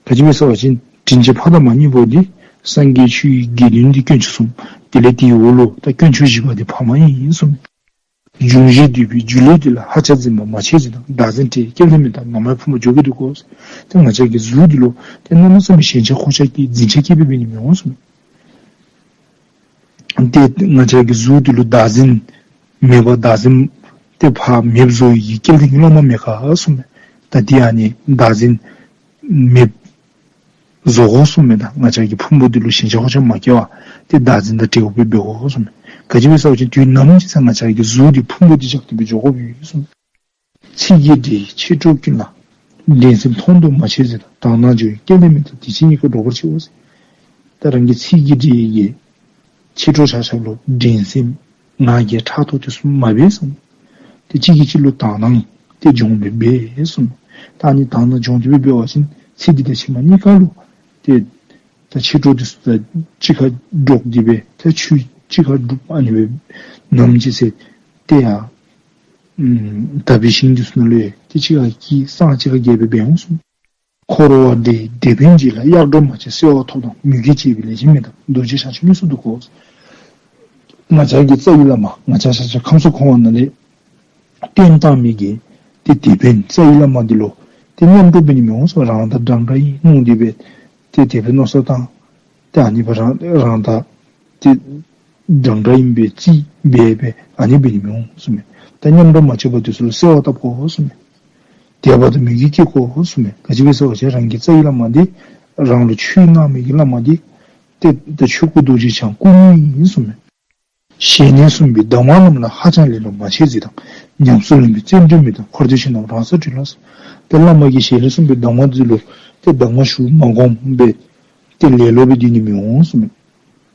ག་ཅི་སྦེ་ཟེར་བ་ཅིན་དྲིན་ཅན་ཕ་དང་མ་གཉིས་པོ་འདི་སངས་རྒྱས་ཆོས་ཀྱི་དགེ་འདུན་འདི་དཀོན་མཆོག་གསུམ། དེ་ལས་དེའི་འོག་ལུ་ད་དཀོན་མཆོག་བཞི་པ་འདི་ཕ་མ་ཨིན་གསུངས་མས། འབྱུང་བཞིའི་འདུས་པའི་སྒྱུ་ལུས་འདི་ལ། ཧ་ཅང་འཛིན་པ་མ་ཆེར་འཛིན་དང་། བདག་འཛིན་བྲལ་སྐལ་ལྡན་མེད་དམ། ནམ་ཡང་ཕུང་པོར་འཇོག་གི་འདུག་གོ། ཏེ་ང་བཅས་ཀྱི་གཟུགས་འདི་ལུ་ཏེ་གནམ་མེད་ས་མེད་ཞེན་ཆགས་ཁོག་ཆགས་ཀྱི་འཛིན་ཆགས་ཀྱི་འབད་འབད་ནི་མི་འོང་གསུངས་མས། ཏེ་ང་བཅས་ཀྱི་གཟུགས་འདི་ལུ་བདག་འཛིན་མེད་པར་བདག་འཛིན་ཏེ་ཕར་མེདཔ་བཟོ་བའི་གི་སྐལ་ལྡན་གྱི་སློབ་མ་མེད་ག་གསུངས་མས། ད་འདི་ཨ་ནི་བདག་འཛིན་མེདཔ་བཟོ་དགོ་གསུངས་མས། ད་ང་བཅས་ཀྱི་ཕུང་པོ་འདི་ལུ་ཞེན་ཆགས་ཁོག་ཆགས་མ་སྐྱེ་བར་ཏེ་བདག་འཛིན་དང་བྲལ་བ་སྦེ་འབད་དགོ་གསུངས་མས། ག་ཅི་སྦེ་ཟེར་བ་ཅིན་དུས་ནམ་ཅིག་ཟེར་ང་བཅས་ཀྱི་གཟུགས་འདི་ཕུང་པོ་འདི་བཞག་སྟེ་སྦེ་འགྱོ་དགོཔ་ཡོད་གསུངས་མས། ཚིག་གི་འདི་མཆེད་གྲོགས་ཀུན་ལ། འགྲན་སེམས་མཐོང་དུ་མ་ཆུད་ཟེར། དག་སྣང་འགྱོ་བའི་སྐལ་ལྡན་མི་དང་། དེ་ཕྱིར་གཉིས་ཀ་སྒྲོག་པར་བྱེད་འོ་ཟེར། ད་རང་གི་ཚིག་གི་འདི་གིས་ཕྱི་དྲོ་ཆ་ཁྱབ་ལུ་འགྲན་སེམས་ང་རྒྱལ་ཕྲག་དོག་དེ་ཚུ་མ་འབད་གསུངས། ཏེ་གཅིག་གིས་གཅིག་ལུ་དག་སྣང་དེ་སྦྱོང་སྦེ་འབད་གསུངས། ད་ཨ་ནི་དག་སྣང་སྦྱོང་སྟེ་སྦེ་འབད་བ་ཅིན་ཚེ་འདི་དང་ཕྱི་མ་གཉིས་ཀ་ལུ་ཏེ་ད་ཕྱི་དྲོ་དེ་ཚུ་དང་གཅིག་ཁར་འགྲོགས་ཏེ་སྦེ་ཏེ་ཆོས་གཅིག་ཁར་སྒྲུབ། ཨ་ནི་སྦེ་ནམ་ཅིག་ཚེ་ཏེ་ཡང་ཨམ་དག་པའི་ཞིང་དེ་ཚུ་ནང་ལུ་ཡང་ཏེ་གཅིག་ཁར་སྐྱེས། སངས་རྒྱས་ཁ་གྱེས་སྦེ་འབད་འོང་གསུངས། འཁོར་བ་འདིའི་དེད་དཔོན་གྱིས་ལ། གཡག་འདྲོག་མ་བྱེད་གསོལ་བ་ཐོབ་དང་། མོས་གུས་བསྐྱེད་པའི་ལས་གཞན་མེད་དམ། རྡོ་རྗེ་འཆང་ཆེན་དངོས་སུ་འདུག་གོ། ང་བཅས་ཀྱི་རྩ་བའི་བླ་མ་ང་བཅས་ཆ་ཁྱབ་ཁམས་གསུམ་འཁོར་བ་ནང་ལས་བཏོན་བཏང་མི་གི་ཏེ་དེད་དཔོན་རྩ་བའི་བླ་མ་འདི་ལུ་ཏེ་མཉམ་འགྲོགས་འབད་ནི་མི་འོང་གསུངས། རང་དང་འདྲན་འདྲ་ཨིན་མནོ་སྟེ་སྦེ་ཏེ་དེ་སྦེ་མནོ་བསམ་བཏང་། ཏེ་ཨ་ནི་སྦེ་རང་རང་དང་ཏེ་འདྲན་འདྲ་ཨིན་པའི་རྩིས་འབད་སྦེ་ཨ་ནི་འབད་ནི་མི་འོང་གསུངས་མས། ད་མཉམ་འགྲོགས་མ་བྱེད་པར་དེ་ཚུ་ལུ་གསོལ་བ་བཏབ་དགོ་གསུངས་མས། དད་པ་དང་མོས་གུས་བསྐྱེད་དགོ་གསུངས་མས། ག་ཅི་སྦེ་ཟེར་བ་ཅིན་རང་གི་རྩ་བའི་བླ་མ་འདི་རང་ལུ་ཆོས་གནང་མི་གི་བླ་མ་འདི་ཏེ་ད་ཆོས་སྐུ་རྡོ་རྗེ་འཆང་སྐུ་དངོས་ཨིན་གསུངས་མས། ཞལ་ནས་གསུངས་པའི་གདམས་ངག་རྣམས་ལ་ཧ་ཅང་ལེ་ལོ་མ་བྱེད་ཅིག་དང་། ཉམས་སུ་ལེན་པའི་བརྩོན་འགྲུས་མེད་དམ། འཁོར་འདས་ཕྱི་ནང་རང་སར་གྲོལ་ལ་གསུངས། ཏེ་བླ་མ་གི་ཞལ་ལས་གསུངས་པའི་གདམས་ངག་འདི་ལུ་ཏེ་གདམས་ངག་ཞུ་མ་གོམས་པར་ཏེ་ལེ་ལོ་སྦེ་སྡོད་ནི་མི་འོང་གསུངས་མས།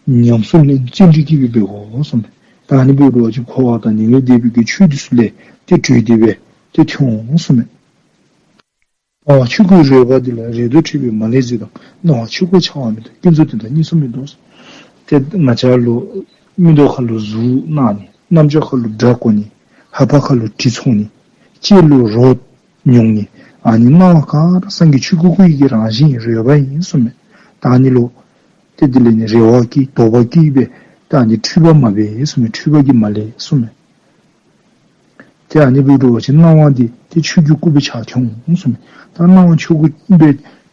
ཉམས་སུ་ལེན་བརྩོན་འགྲུས་བསྐྱེད་སྦེ་འབད་དགོ་གསུངས་མས། ད་ཨ་ནི་འབད་རུང་ཅིག་འཁོར་བ་དང་ནད་ལས་འདས་པའི་གི་ཆོས་འདི་ཚུ་ལས་ཏེ་གྲོལ་ཏེ་སྦེ་ཏེ་ཐོན་འོང་གསུངས་མས། སྣང་བ་ཆོས་སྐུའི་རོལ་པ་འདི་ལ། རེ་དོགས་འཁྲུལ་པའི་མ་ལུས་གཟིར་དང་། སྣང་བ་ཆོས་སྐུར་འཆར་བ་མེད་དམ། ཀུན་རྫོབ་དོན་དམ་གཉིས་སུ་མེད་དོ། ཏེ་ང་བཅས་ལུ་མིག་ཏོ་ཁ་ལུ་གཟུགས་སྣང་ནི། རྣམ་ཅོ་ཁ་ལུ་སྒྲ་གོ་ནི། ལྷ་པ་ཁ་ལུ་དྲི་ཚོར་ནི། ལྕེ་ལུ་རོ་མྱོང་ནི། ཨ་ནི་སྣང་བ་ག་ར་སངས་རྒྱས་ཆོས་སྐུ་སྐུ་ཡི་གི་རང་བཞིན་རོལ་པ་ཨིན་གསུངས་མས། ད་ཨ་ནི་ལུ་ཏེ་དེ་ལས་ནི་རེ་བ་བསྐྱེད་དོགས་པ་བསྐྱེད་སྦེ་ད་ཨ་ནི་འཁྲུལ་པ་མ་འབད་གསུངས་མས། འཁྲུལ་པ་གིས་མ་བསླད་གསུངས་མས། ཏེ་ཨ་ནི་འབད་རུང་ཅིག་སྣང་བ་འདི་ཏེ་ཆོས་ཀྱི་སྐུ་སྦེ་འཆར་ཐོན་འོང་གསུངས་མས། ད་སྣང་བ་ཆོས་སྐུ་སྦེ་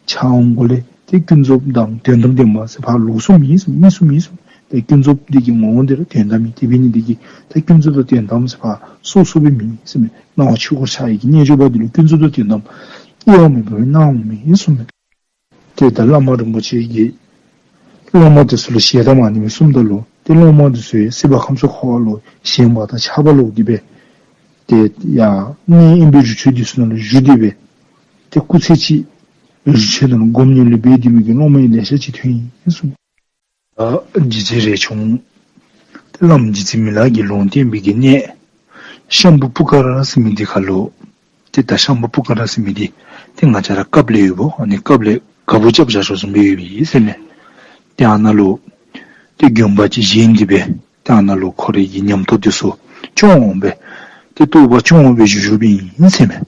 འཆར་འོང་གོ་ལས་ཏེ་ཀུན་རྫོབ་དང་དོན་དམ་བདེན་པ་ཟེར་ཕར་ལོགས་སུ་མེད་གསུངས། གཉིས་སུ་མེད་གསུངས། ཏེ་ཀུན་རྫོབ་འདི་གི་ངོ་བོ་འདི་ར་དོན་དམ་ཨིན། དེ་འབད་ནི་འདི་གིས་ད་ཀུན་རྫོབ་དང་དོན་དམ་ཟེར་ཕར་སོ་སོ་སྦེ་མེད་གསུངས་མས། སྣང་བ་ཆོས་སྐུར་འཆར་བའི་གི་རྣལ་འབྱོར་པ་འདི་ལུ་ཀུན་རྫོབ་དང་དོན་དམ་དབྱེ་བ་མེད་པར་སྣང་འོང་མས་གསུངས་མས། ཏེ་ད་བླ་མ་རིན་པོ་ཆེ་གི་སློབ་མ་དེ་ཚུ་ལུ་ཞལ་གདམས་ཨ་ནི་སྦེ་གསུངམ་ད་ལུ་ཏེ་སློབ་མ་དེ་ཚུ་ཡང་སྲིད་པ་ཁམས་གསུམ་འཁོར་བ་ལུ་ཞེན་པ་དང་ཆགས་པ་ལོག་སྟེ་སྦེ་ཏེ་ཡང་གནས་དབེན་པའི་རི་ཁྲོད་དེ་ཚུ་ནང་ལུ་བཞུགས་ཏེ་སྦེ་ཏེ་སྐུ་ཚེ་གཅིག་རི་ཁྲོད་ནང་ལུ་སྒོམ་ཉམས་ལེན་འབད་དེ་མི་གི་སློབ་མ་ཡང་ལེ་ཤ་ཅིག་ཐོན་ཡི་གསུངས། ད་རྗེ་བཙུན་རས་ཆུང་ཏེ་བླམ་རྗེ་བཙུན་མི་ལ་གིས་ལུང་བསྟན་པའི་གི་གནས་ཤམ་བུ་པུ་ཀ་ར་ཟེར་མི་འདི་ཁ་ལུ་ཏེ་ད་ཤམ་བུ་པུ་ཀ་ར་ཟེར་མི་འདི་ཏེ་ང་བཅས་ར་ཀབ་ལེབ་ཡོདཔ་ཨ་ནི་ཀབ་ལེབ་ག་བུ་རྐྱབ་བཞག་ཞོར་བཟུམ་སྦེ་ཡོདཔ་ཨིན་ཟེར་མས། ཏེ་ཨ་ནཱ་ལུ་ཏེ་དགོན་པ་ཅིག་བཞེངས་ཏེ་སྦེ་ཏེ་ཨ་ནཱ་ལུ་ཁོ་རའི་གི་ཉམས་རྟོགས་དེ་ཚུ་སྐྱོང་འོང་སྦེ་ཏེ་རྟོགས་པ་སྐྱོང་འོང་སྦེ་བཞུགས་བཞུགསཔ་ཨིན་ཟེར་མས།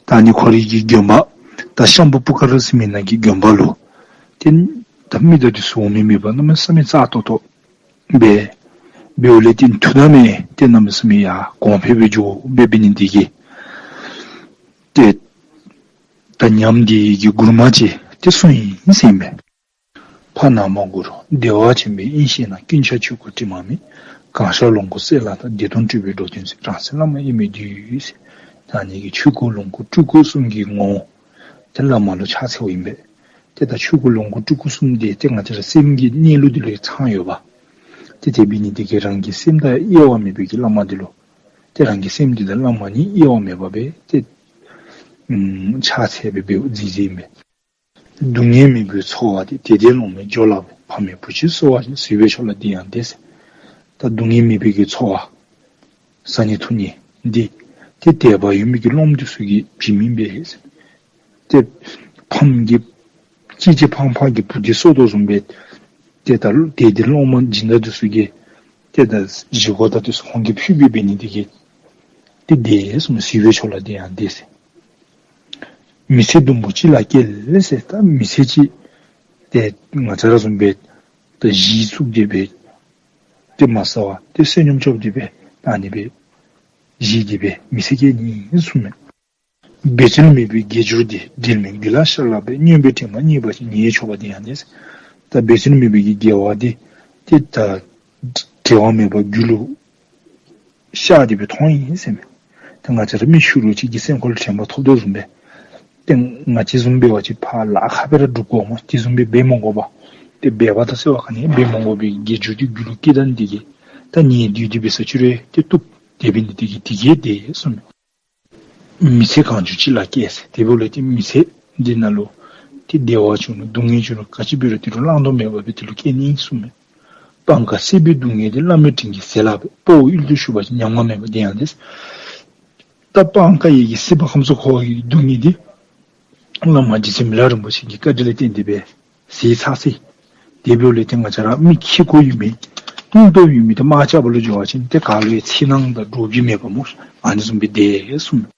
ད་ཨ་ནི་ཁོ་རའི་གི་དགོན་པ་ད་ཤམ་བུ་པུ་ཀ་ར་ཟེར་མི་ནང་གི་དགོན་པ་ལུ་ཏེ་ད་མི་དང་དེ་ཚུ་འོང་མི་མེད་པར་གནམ་མེད་ས་མེད་རྩ་ཏོག་ཏོ་སྦེ་འབདཝ་ལས་ཏེ་ཐུགས་དམ་ཡང་ཏེ་གནམ་མེད་ས་མེད་ཡང་གོང་འཕེལ་སྦེ་འགྱོ་སྦེ་འབད་ནི་འདི་གིས་ཏེ་ད་ཉམས་འདི་གི་མགུར་མ་ཅིག་ཏེ་གསུངས་ཡི་ཟེར་མས། ཕ་ན་མ་གུ་རུ་བདེ་བ་ཆེན་པོའི་དབྱིངས་ཤེས་ན། ཀུན་ཁྱབ་ཆོས་སྐུ་དྲི་མ་མེད། གང་ཤར་ལོངས་སྐུ་གསལ་ལ་ལྟ། བདེ་སྟོང་སྤྲུལ་པའི་འགྲོ་དོན་མཛད། རང་སེམས་བླ་མ་དབྱེར་མེད་འདུས། ཟེར་ད་ཨ་ནི་གི་ཆོས་སྐུ་ལོངས་སྐུ་སྤྲུལ་སྐུ་གསུམ་གྱི་ངོ་བོ་ཏེ་བླ་མ་ལུ་ཕྱག་འཚལཝ་ཨིན་པས། ཏེ་ད་ཆོས་སྐུ་ལོངས་སྐུ་སྤྲུལ་སྐུ་གསུམ་འདི་ཏེ་ང་བཅས་ར་སེམས་ཀྱི་གནས་ལུགས་འདི་ལུ་ཚང་ཡོདཔ། ཏེ་དེ་འབད་ནི་འདི་གིས་རང་གི་སེམས་དང་དབྱེ་བ་མེད་པའི་གི་བླ་མ་འདི་ལུ་ཏེ་རང་གི་སེམས་འདི་དང་བླ་མ་གཉིས་དབྱེ་བ་མེདཔ་སྦེ་ཏེ་ཕྱག་འཚལ་སྦེ་འབདཝ་མཛད་མཛདཔ་ཨིན་པས། སྡུག་བསྔལ་མེད་པའི་འཚོ་བ་དེ། དད་ལྡན་སློབ་མའི་སྦྱོར་ལ་བབ། ཕ་མས་བུ་གཅིག་གསོ་བ་བཞིན། བཟོད་པས་ཕྱོགས་ལ་བདེ་ཡང་བདེ། ཟེར་ད་སྡུག་བསྔལ་མེད་པའི་གི་འཚོ་བ་བཟའ་ནི་འཐུང་ནི་འདི་ཏེ་དད་པ་ཡོད་མི་གི་སློབ་མ་དེ་ཚུ་གིས་བྱིན་མི་ཨིན་པས། ཏེ་ཕམ་གྱི་ཅི་ཅི་ཕམ་ཕམ་གྱི་བུ་འདི་གསོ་དོ་བཟུམ་སྦེ་ཏེ་ད་དད་ལྡན་སློབ་མ་སྦྱིན་བདག་དེ་ཚུ་གིས་ཏེ་ད་བཞེས་སྒོ་དང་དེ་ཚུ་ཁོང་གིས་ཕུལ་སྦེ་འབད་ནི་འདི་གིས་ཏེ་བདེ་གསུངས། བཟོད་པས་ཕྱོགས་ལ་བདེ་ཡང་བདེ་ཟེར། མི་ཚེ་ཟླུམ་པོ་གཅིག་ལ་སྐྱེལ་ཟེར། ད་མི་ཚེ་གཅིག་ཏེ་ང་བཅས་ར་བཟུམ་སྦེ་ད་གཞི་བཙུགས་ཏེ་སྦེ་ཏེ་མ་ཟ་བར་ཏེ་བསོད་སྙོམས་རྐྱབ་སྟེ་སྦེ་ད་ཨ་ནི་སྦེ་བཞེས་ཏེ་སྦེ་མི་ཚེ་སྐྱེལ་ནི་ཨིན་གསུངས་མས། འབད་བརྩོན་མེད་པའི་དགེ་སྦྱོར་འདི། འབྲལ་མེད་རྒྱུད་ལ་ཤར་ལ་འབད། སྨྱོན་པའི་དྲི་མ་རྙེད་པ་ཅིག། ཉེས་ཆོག་པ་དེ་ཡང་ནི། ད་འབད་བརྩོན་མེད་པའི་གི་དགེ་བ་འདི་ཏེ་ད་འབྲལ་བ་མེད་པར་རྒྱུད་ལུ་ཤར་ཏེ་སྦེ་མཐོང་ཡི་ཟེར་མས། ད་ང་བཅས་ར་མི་ཕྱུག་རོ་ཅིག་གི་སེམས་ཁར་ལུ་དྲན་པ་ཐོབ་དོ་བཟུམ་སྦེ་ཏེ་ང་བཅས་བཟུམ་འབད་བ་ཅིན་ཕར་ལཱ་ཁག་སྦེ་ར་སྒྲུབ་དགོ་སྨོ། དེ་བཟུམ་སྦེ་འབད་མ་དགོ་པར་ཏེ་འབད་པ་དང་བསྲེ་བ་ག་ནི་འབད་མ་དགོ་པའི་དགེ་སྦྱོར་འདི་རྒྱུད་ལུ་སྐྱེ་ད་ནི་འདི་གིས་ད་ཉེ་དུས་འདི་འབད་ས་ཅིག་རུང་ཏེ་བཏུབ། དེ་འབད་ནི་འདི་གིས་དེ་གིས་བདེ་གསུངས་མས། མི་ཚེ་གང་བྱུང་ཅིག་ལ་སྐྱེལ་ཟེར། དེ་འབདཝ་ལས་ཏེ་མི་ཚེ་འདི་ནང་ལུ་ཏེ་བདེ་བ་བྱུང་རུང་སྡུག་བསྔལ་བྱུང་རུང་ག་ཅི་འབད་རུང་དེ་ལུ་བླང་དོར་མེད་པར་སྦེ་དེ་ལུ་སྐྱེལ་ནི་ཨིན་གསུངས་མས། སྤང་ཁ་སྲིད་པའི་སྡུག་བསྔལ་དེ། བླ་མའི་དྲིན་གྱིས་སེལ་ལགས་པས། དཔའ་བོ་ཡུལ་དུ་ཞུགས་པ་ཅིན། ཉམ་ང་མེད་པར་བདེ་ཡང་སྟེར། ད་སྤང་ཁ་ཡི་གི་སྲིད་པ་ཁམས་གསུམ་འཁོར་བའི་སྡུག་བསྔལ་འདི་བླ་མ་རྗེ་བཙུན་མི་ལ་རིན་པོ་ཆེ་གི་བཀའ་དྲིན་ལས་བརྟེན་ཏེ་སྦེ་སེལ་ཚར་ཅི། དེ་འབདཝ་ལས་ཏེ་ང་བཅས་ར་མི་ཁེ་ཀོ་ཡོད་མི་སྙིང་སྟོབས་ཡོད་མི་དེ་དམག་རྐྱབ་པ་ལུ་འགྱོ་བ་ཅིན་ཏེ་ག་ལུ་ཡང་འཚེར་སྣང་དང་འདྲོག་པ་མེད་པར་སྨོ། ཨ་ནི་བཟུམ་སྦེ་བདེ་གསུངས་མས།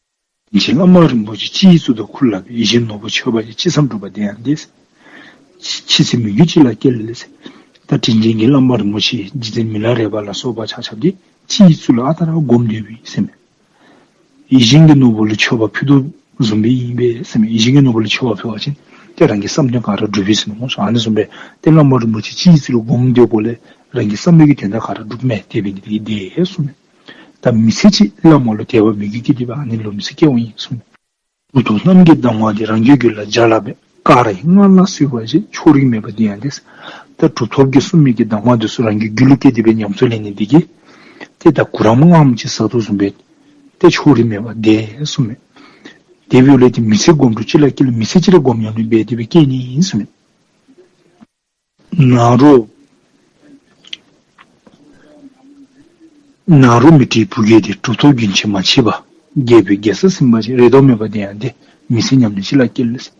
དྲིན་ཅན་བླ་མ་རིན་པོ་ཆེ་སྤྱི་ཡི་གཙུག་ཏོར་ཁུར་ལ་སྦེ། ཡིད་བཞིན་ནོར་བུ་མཆོད་པ་ཡིས། ཅི་བསམ་འགྲུབ་པར་བདེ་ཡང་སྟེར། ཕྱི་ཕྱི་ཚེ་མི་འགྱུར་ཅིག་ལ་སྐྱེལ་ཟེར། ད་དྲིན་ཅན་གྱི་བླ་མ་རིན་པོ་ཆེ་རྗེ་བཙུན་མི་ལ་རས་པ་ལ་སོགས་པ་ཆ་ཁྱབ་འདི་སྤྱི་ཡི་གཙུག་ལུ་ཨ་རྟག་ར་སྒོམ་སྡོད་པས་ཟེར་མས། ཡིད་བཞིན་གྱི་ནོར་བུ་ལུ་མཆོད་པ་ཕུལ་དོ་བཟུམ་སྦེ་ཨིན་པས་ཟེར་མས། ཡིད་བཞིན་གྱི་ནོར་བུ་ལུ་མཆོད་པ་ཕུལ་བ་ཅིན་ཏེ་རང་གི་བསམ་དོན་ག་ར་འགྲུབ་པས་ཟེར་མས་སྨོ། ཨ་ནི་བཟུམ་སྦེ་ཏེ་བླ་མ་རིན་པོ་ཆེ་སྤྱི་ཡི་གཙུག་ལུ་སྒོམ་སྡོད་པ་ལས་རང་གི་བསམ་པའི་གི་དོན་དག་ག་ར་འགྲུབ་མས། དེ་འབད་ནི་དེ་གིས་བདེ་གསུངས་མས། ད་མི་ཚེ་གཅིག་བླ་མ་ལུ་དད་པ་མོས་གུས་བསྐྱེད་དེ་སྦེ་ཨ་ནི་ལུ་མི་ཚེ་སྐྱེལ་བ་ཨིན་གསུངས་མས། གྲུབ་ཐོབ་རྣམས་ཀྱི་གདམས་ངག་འདི། རང་གི་རྒྱུད་ལ་སྦྱར་ལགས་པས། བཀའ་ར་ཡིས་སྔགས་ལ་གསོལ་བ་བཞེས། ཕྱོགས་རིས་མེད་པར་བདེ་ཡང་སྟེར། ད་གྲུབ་ཐོབ་ཀྱིས་གསུངས་མི་གི་གདམས་ངག་འདི་ཚུ་རང་གི་རྒྱུད་ལུ་བསྐྱེད་དེ་སྦེ་ཉམས་སུ་ལེན་ནི་འདི་གིས་ཏེ་ད་གུ་རམ་སྔགས་ཅིག་བཟའ་དོ་བཟུམ་སྦེ་ཏེ་ཕྱོགས་རིས་མེད་པར་བདེ་གསུངས་མས། དེ་འབདཝ་ལས་ཏེ་མི་ཚེ་སྒོམ་དྲུག་གཅིག་ལ་སྐྱེལ། མི་ཚེ་གཅིག་ར་སྒོམ་ཉམས་ལེན་འབད་དེ་སྦེ་སྐྱེལ་ནི་ཨིན་གསུངས་མས། ནཱ་རོ་ནཱ་རོ་མཻ་ཏྲིའི་བུ་རྒྱུད་དེ། གྲུབ་ཐོབ་རྒྱུན་ཆད་མ་མཆིས་པ། རྒྱལ་པོའི་རྒྱལ་ས་ཟིན་པ་ཅིག། རེ་དོགས་མེད་པར་བདེ་ཡང་སྟེར། མི་ཚེ་ཉམས་ལེན་གཅིག་ལ་སྐྱེལ་ཟེར།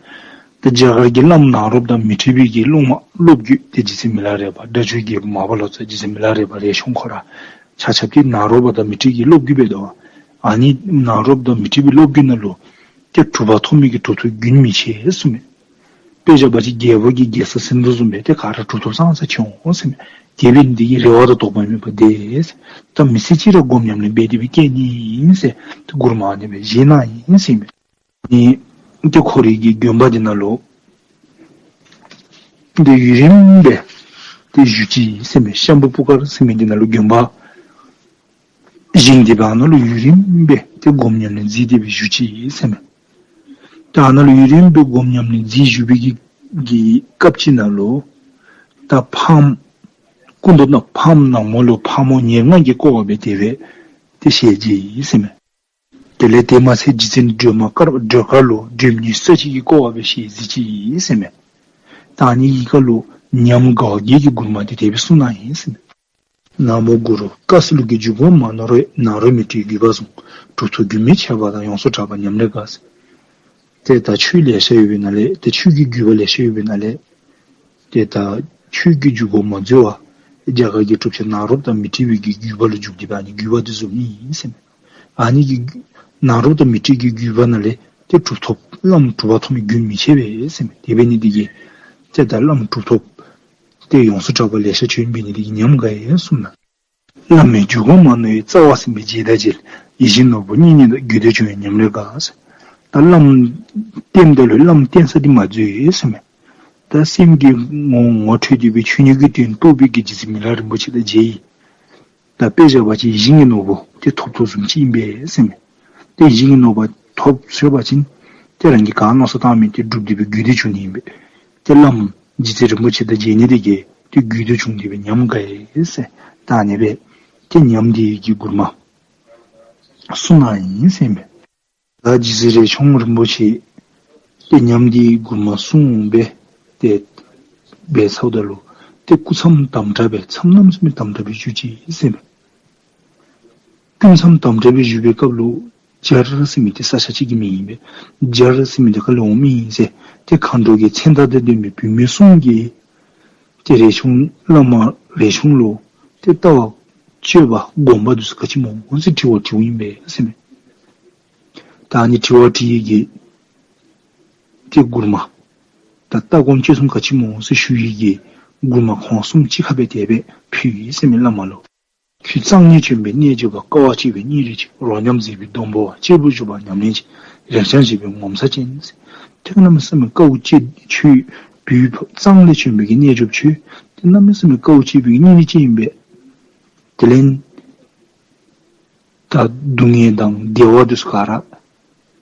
ད་རྒྱ་གར་གྱི་བླམ་ནཱ་རོཔ་དང་མཻ་ཏྲི་པའི་གི་སློབ་མ་སློབ་བརྒྱུད་དེ་རྗེ་བཙུན་མི་ལ་རས་པ་སྒྲ་སྒྱུར་རྒྱལ་པོ་མར་པ་ལོ་ཙཱ་རྗེ་བཙུན་མི་ལ་རས་པ་རས་ཆུང་ཁོ་ར་ཆ་ཁྱབ་ཀྱིས་ནཱ་རོ་པ་དང་མཻ་ཏྲི་གི་སློབ་བརྒྱུད་འབད་དོ། ཨ་ནི་ནཱ་རོ་པ་དང་མཻ་ཏྲི་པའི་སློབ་བརྒྱུད་ནང་ལུ་ཏེ་གྲུབ་པ་ཐོབ་མི་གི་གྲུབ་ཐོབ་རྒྱུན་མི་ཆད་གསུངས་མས། དཔེ་བཞག་པ་ཅིན་རྒྱལ་པོ་གི་རྒྱལ་ས་ཟིན་དོ་བཟུམ་སྦེ་ཏེ་ག་ར་གྲུབ་ཐོབ་ཙང་ཙ་ཅིག་འོང་ཟེར་མས། དེ་འབད་ནི་འདི་གིས་རེ་བ་དང་དོགས་པ་མེད་པར་བདེ་ཟེར། ད་མི་ཚེ་གཅིག་ར་སྒོམ་ཉམས་ལེན་འབད་དེ་སྦེ་སྐྱེལ་ནི་ཨིན་ཟེར་ཏེ་མགུར་མ་ཨ་ནི་སྦེ་བཞེངས་གནང་ཡི་ཟེར་མས། ཨ་ནི་ཏེ་ཁོ་རའི་གི་དགོན་པ་འདི་ནང་ལུ་ཏེ་ཡུན་རིངམོ་སྦེ་ཏེ་བཞུགས་ཅི་ཟེར་མས། ཤམ་བུ་པུ་ཀར་ཟེར་མི་འདི་ནང་ལུ་དགོན་པ་བཞེངས་ཏེ་སྦེ་ཨ་ནཱ་ལུ་ཡུན་རིངམོ་སྦེ་ཏེ་སྒོམ་ཉམས་ལེན་མཛད་དེ་སྦེ་བཞུགས་ཅི་ཟེར་མས། ཏེ་ཨ་ནཱ་ལུ་ཡུན་རིངམོ་སྦེ་སྒོམ་ཉམས་ལེན་མཛད་བཞུགས་པའི་གི་གི་སྐབས་ཅིག་ནང་ལུ་ད་ཕམ་སྐུ་མདུན་ནང་ཕམ་ནག་མོ་ལུ་ཕག་མོ་ཉེར་ལྔ་གིས་བསྐོར་བ་སྦེ་དེ་སྦེ་ཏེ་ཞལ་མཇལ་ཡི་ཟེར་མས། དེ་ལས་དེ་མ་ཚད་རྗེ་བཙུན་སྒྲོལ་མ་དཀར་སྒྲོལ་དཀར་ལུ་སྒྲོལ་མ་ཉི་ཤུ་རྩ་གཅིག་གིས་བསྐོར་བ་སྦེ་ཞལ་མཇལ་ཅི་ཟེར་མས། ད་ཨ་ནི་གི་སྐབས་ལུ་ཉམས་དགའ་བ་བརྒྱད་ཀྱི་མགུར་མ་འདི་དེ་སྦེ་གསུངས་གནང་ཡི་ཟེར་མས། ན་མོ་གུ་རུ། བཀའ་སྲིད་ལུགས་ཀྱི་འཇུག་སྒོ་མ་ནོར་བའི། ནཱ་རོ་མཻ་ཏྲིའི་བརྒྱུད་པ་བཟུང་། གྲུབ་ཐོབ་རྒྱུན་མི་ཆད་པ་དང་། ཡོངས་སུ་གྲགས་པ་ཉམས་ལེན་དགའ་ཟེར། ཏེ་ད་ཆོས་ལེ་ཤ་ཡོད་པའི་ནང་ལས་ཏེ་ཆོས་ཀྱི་བརྒྱུད་པ་ལེ་ཤ་ཡོད་པའི་ནང་ལས་ཏེ་ད་ཆོས་ཀྱི་འཇུག་སྒོ་མ་འཛོལ་བར་རྒྱ་གར་གྱི་གྲུབ་ཆེན་ནཱ་རོཔ་དང་མཻ་ཏྲི་པའི་གི་བརྒྱུད་པ་ལུ་འཇུག་སྟེ་སྦེ་ཨ་ནི་བརྒྱུད་པ་འདི་བཟུང་ནི་ཨིན་ཟེར་མས། ཨ་ནི་གི་ནཱ་རོཔ་དང་མཻ་ཏྲི་གི་བརྒྱུད་པ་ནང་ལས་ཏེ་གྲུབ་ཐོབ་བླམ་གྲུབ་པ་ཐོབ་མི་རྒྱུན་མི་ཆད་པས་ཟེར་མས། དེ་འབད་ནི་འདི་གིས་ཏེ་ད་བླམ་གྲུབ་ཐོབ་ཏེ་ཡོངས་སུ་གྲགས་པ་ལེ་ཤ་བྱོན་འབད་ནི་འདི་གིས་ཉམས་དགའ་ཡི་གསུངས་ནུག། བླ་མའི་འཇུག་སྒོ་མ་ནོར་བའི། རྩ་བ་ཟིན་པའི་རྗེས་དང་མཇལ། ཡིད་བཞིན་ནོར་བུ་སྙིང་ཉེ་དང་། རྒྱུད་དོན་བྱུང་བས་ཉམས་ལེན་དགའ་ཟེར། ད་བླམ་བསྟེནམ་ད་ལུ་བླམ་བསྟེན་ས་འདི་མ་འཛོལ་ཡི་ཟེར་མས། ད་སེམས་ཀྱི་ངོ་ངོ་འཕྲོད་དེ་སྦེ་ཆོས་ཉིད་ཀྱི་དོན་རྟོགས་པའི་གི་རྗེ་བཙུན་མི་ལ་རིན་པོ་ཆེ་དང་མཇལ་ཡི། ད་དཔེ་བཞག་པ་ཅིན་ཡིད་བཞིན་གྱི་ནོར་བུ་དེ་ཐོབ་ཐོབ་བཟུམ་ཅིག་ཨིན་པས་ཟེར་མས། ཏེ་ཡིད་བཞིན་གྱི་ནོར་བུ་ཐོབ་ཚར་བ་ཅིན་ཏེ་རང་གིས་ག་མནོ་བསམ་བཏང་མི་དེ་འགྲུབ་སྟེ་སྦེ་རྒྱུད་དོན་བྱུང་ནི་ཨིན་པས། ཏེ་བླམ་རྗེ་བཙུན་རིན་པོ་ཆེ་དང་མཇལ་ནི་དེ་གིས་ཏེ་རྒྱུད་དོན་བྱུང་སྟེ་སྦེ་ཉམས་དགའ་ཡི་ཟེར། ད་ཨ་ནི་སྦེ་ཏེ་ཉམས་འདི་གི་མགུར་མ་གསུངས་གནང་ཡི་ཟེར་མས། ད་རྗེ་བཙུན་རས་ཆུང་རིན་པོ་ཆེ་ཏེ་ཉམས་འདི་མགུར་མ་གསུངས་སྦེ་ཏེ་འབད་ཚརཝ་ད་ལུ་ཏེ་སྐུ་མཚམས་དམ་དྲགས་སྦེ་མཚམས་རྣམ་གསུམ་དམ་དྲགས་སྦེ་བཞུགས་ཅི་ཟེར་མས། སྐུ་མཚམས་དམ་དྲགས་སྦེ་བཞུགས་པའི་སྐབས་ལུ་བྱཱར་ཟེར་མི་འདི་ས་ཆ་ཅིག་གི་མིང་ཨིན་པས། བྱཱར་ཟེར་མི་འདི་ག་ལས་འོང་མི་ཨིན་ཟེར་ཏེ་མཁའ་འགྲོ་གི་མཚན་རྟགས་དང་ལྡན་པའི་བུད་མེད་གསུམ་གྱིས་ཏེ་རས་ཆུང་བླ་མ་རས་ཆུང་ལུ་ཏེ་ལྟ་བ་སྤྱོད་པ་སྒོམ་པ་འདི་ཚུ་ག་ཅི་སྨོ་ཟེར་དྲི་བ་དྲིཝ་ཨིན་པས་ཟེར་མས། ད་ཨ་ནི་དྲི་བ་དྲི་ཡི་གི་ཏེ་མགུར་མ་ད་ལྟ་སྒོམ་སྤྱོད་གསུམ་ག་ཅི་སྨོ་ཟེར་ཞུ་ཡི་གི་མགུར་མ་ཁོང་གསུམ་གཅིག་ཁར་སྦེ་དེ་སྦེ་ཕུལ་ཡི་ཟེར་མས་བླ་མ་ལུ། ཁྱོད་གཙང་ནས་བྱོན་པའི་རྣལ་འབྱོར་པ། དཀའ་བ་སྤྱད་པའི་སྙིང་རུས་ཆེ། རོ་སྙོམས་མཛད་པའི་སྡོང་པོ་བ། གཅེར་བུར་བཞུགས་པ་ཉམས་ལེན་ཆེ། རེག་བྱ་བཞད་པའི་ངོ་མཚར་ཅན། ཏེ་གནམ་མེད་ས་མེད་དཀའཝ་སྤྱད་ཁྱོད་བོད་གཙང་ལས་བྱོན་པའི་གི་རྣལ་འབྱོར་པ་ཁྱོད་ཏེ་གནམ་མེད་ས་མེད་དཀའཝ་སྤྱད་པའི་གི་སྙིང་རུས་ཅན་ཨིན་པས། དེ་ལས་ད་སྡུག་བསྔལ་དང་བདེ་བ་འདི་ཚུ་ག་ར་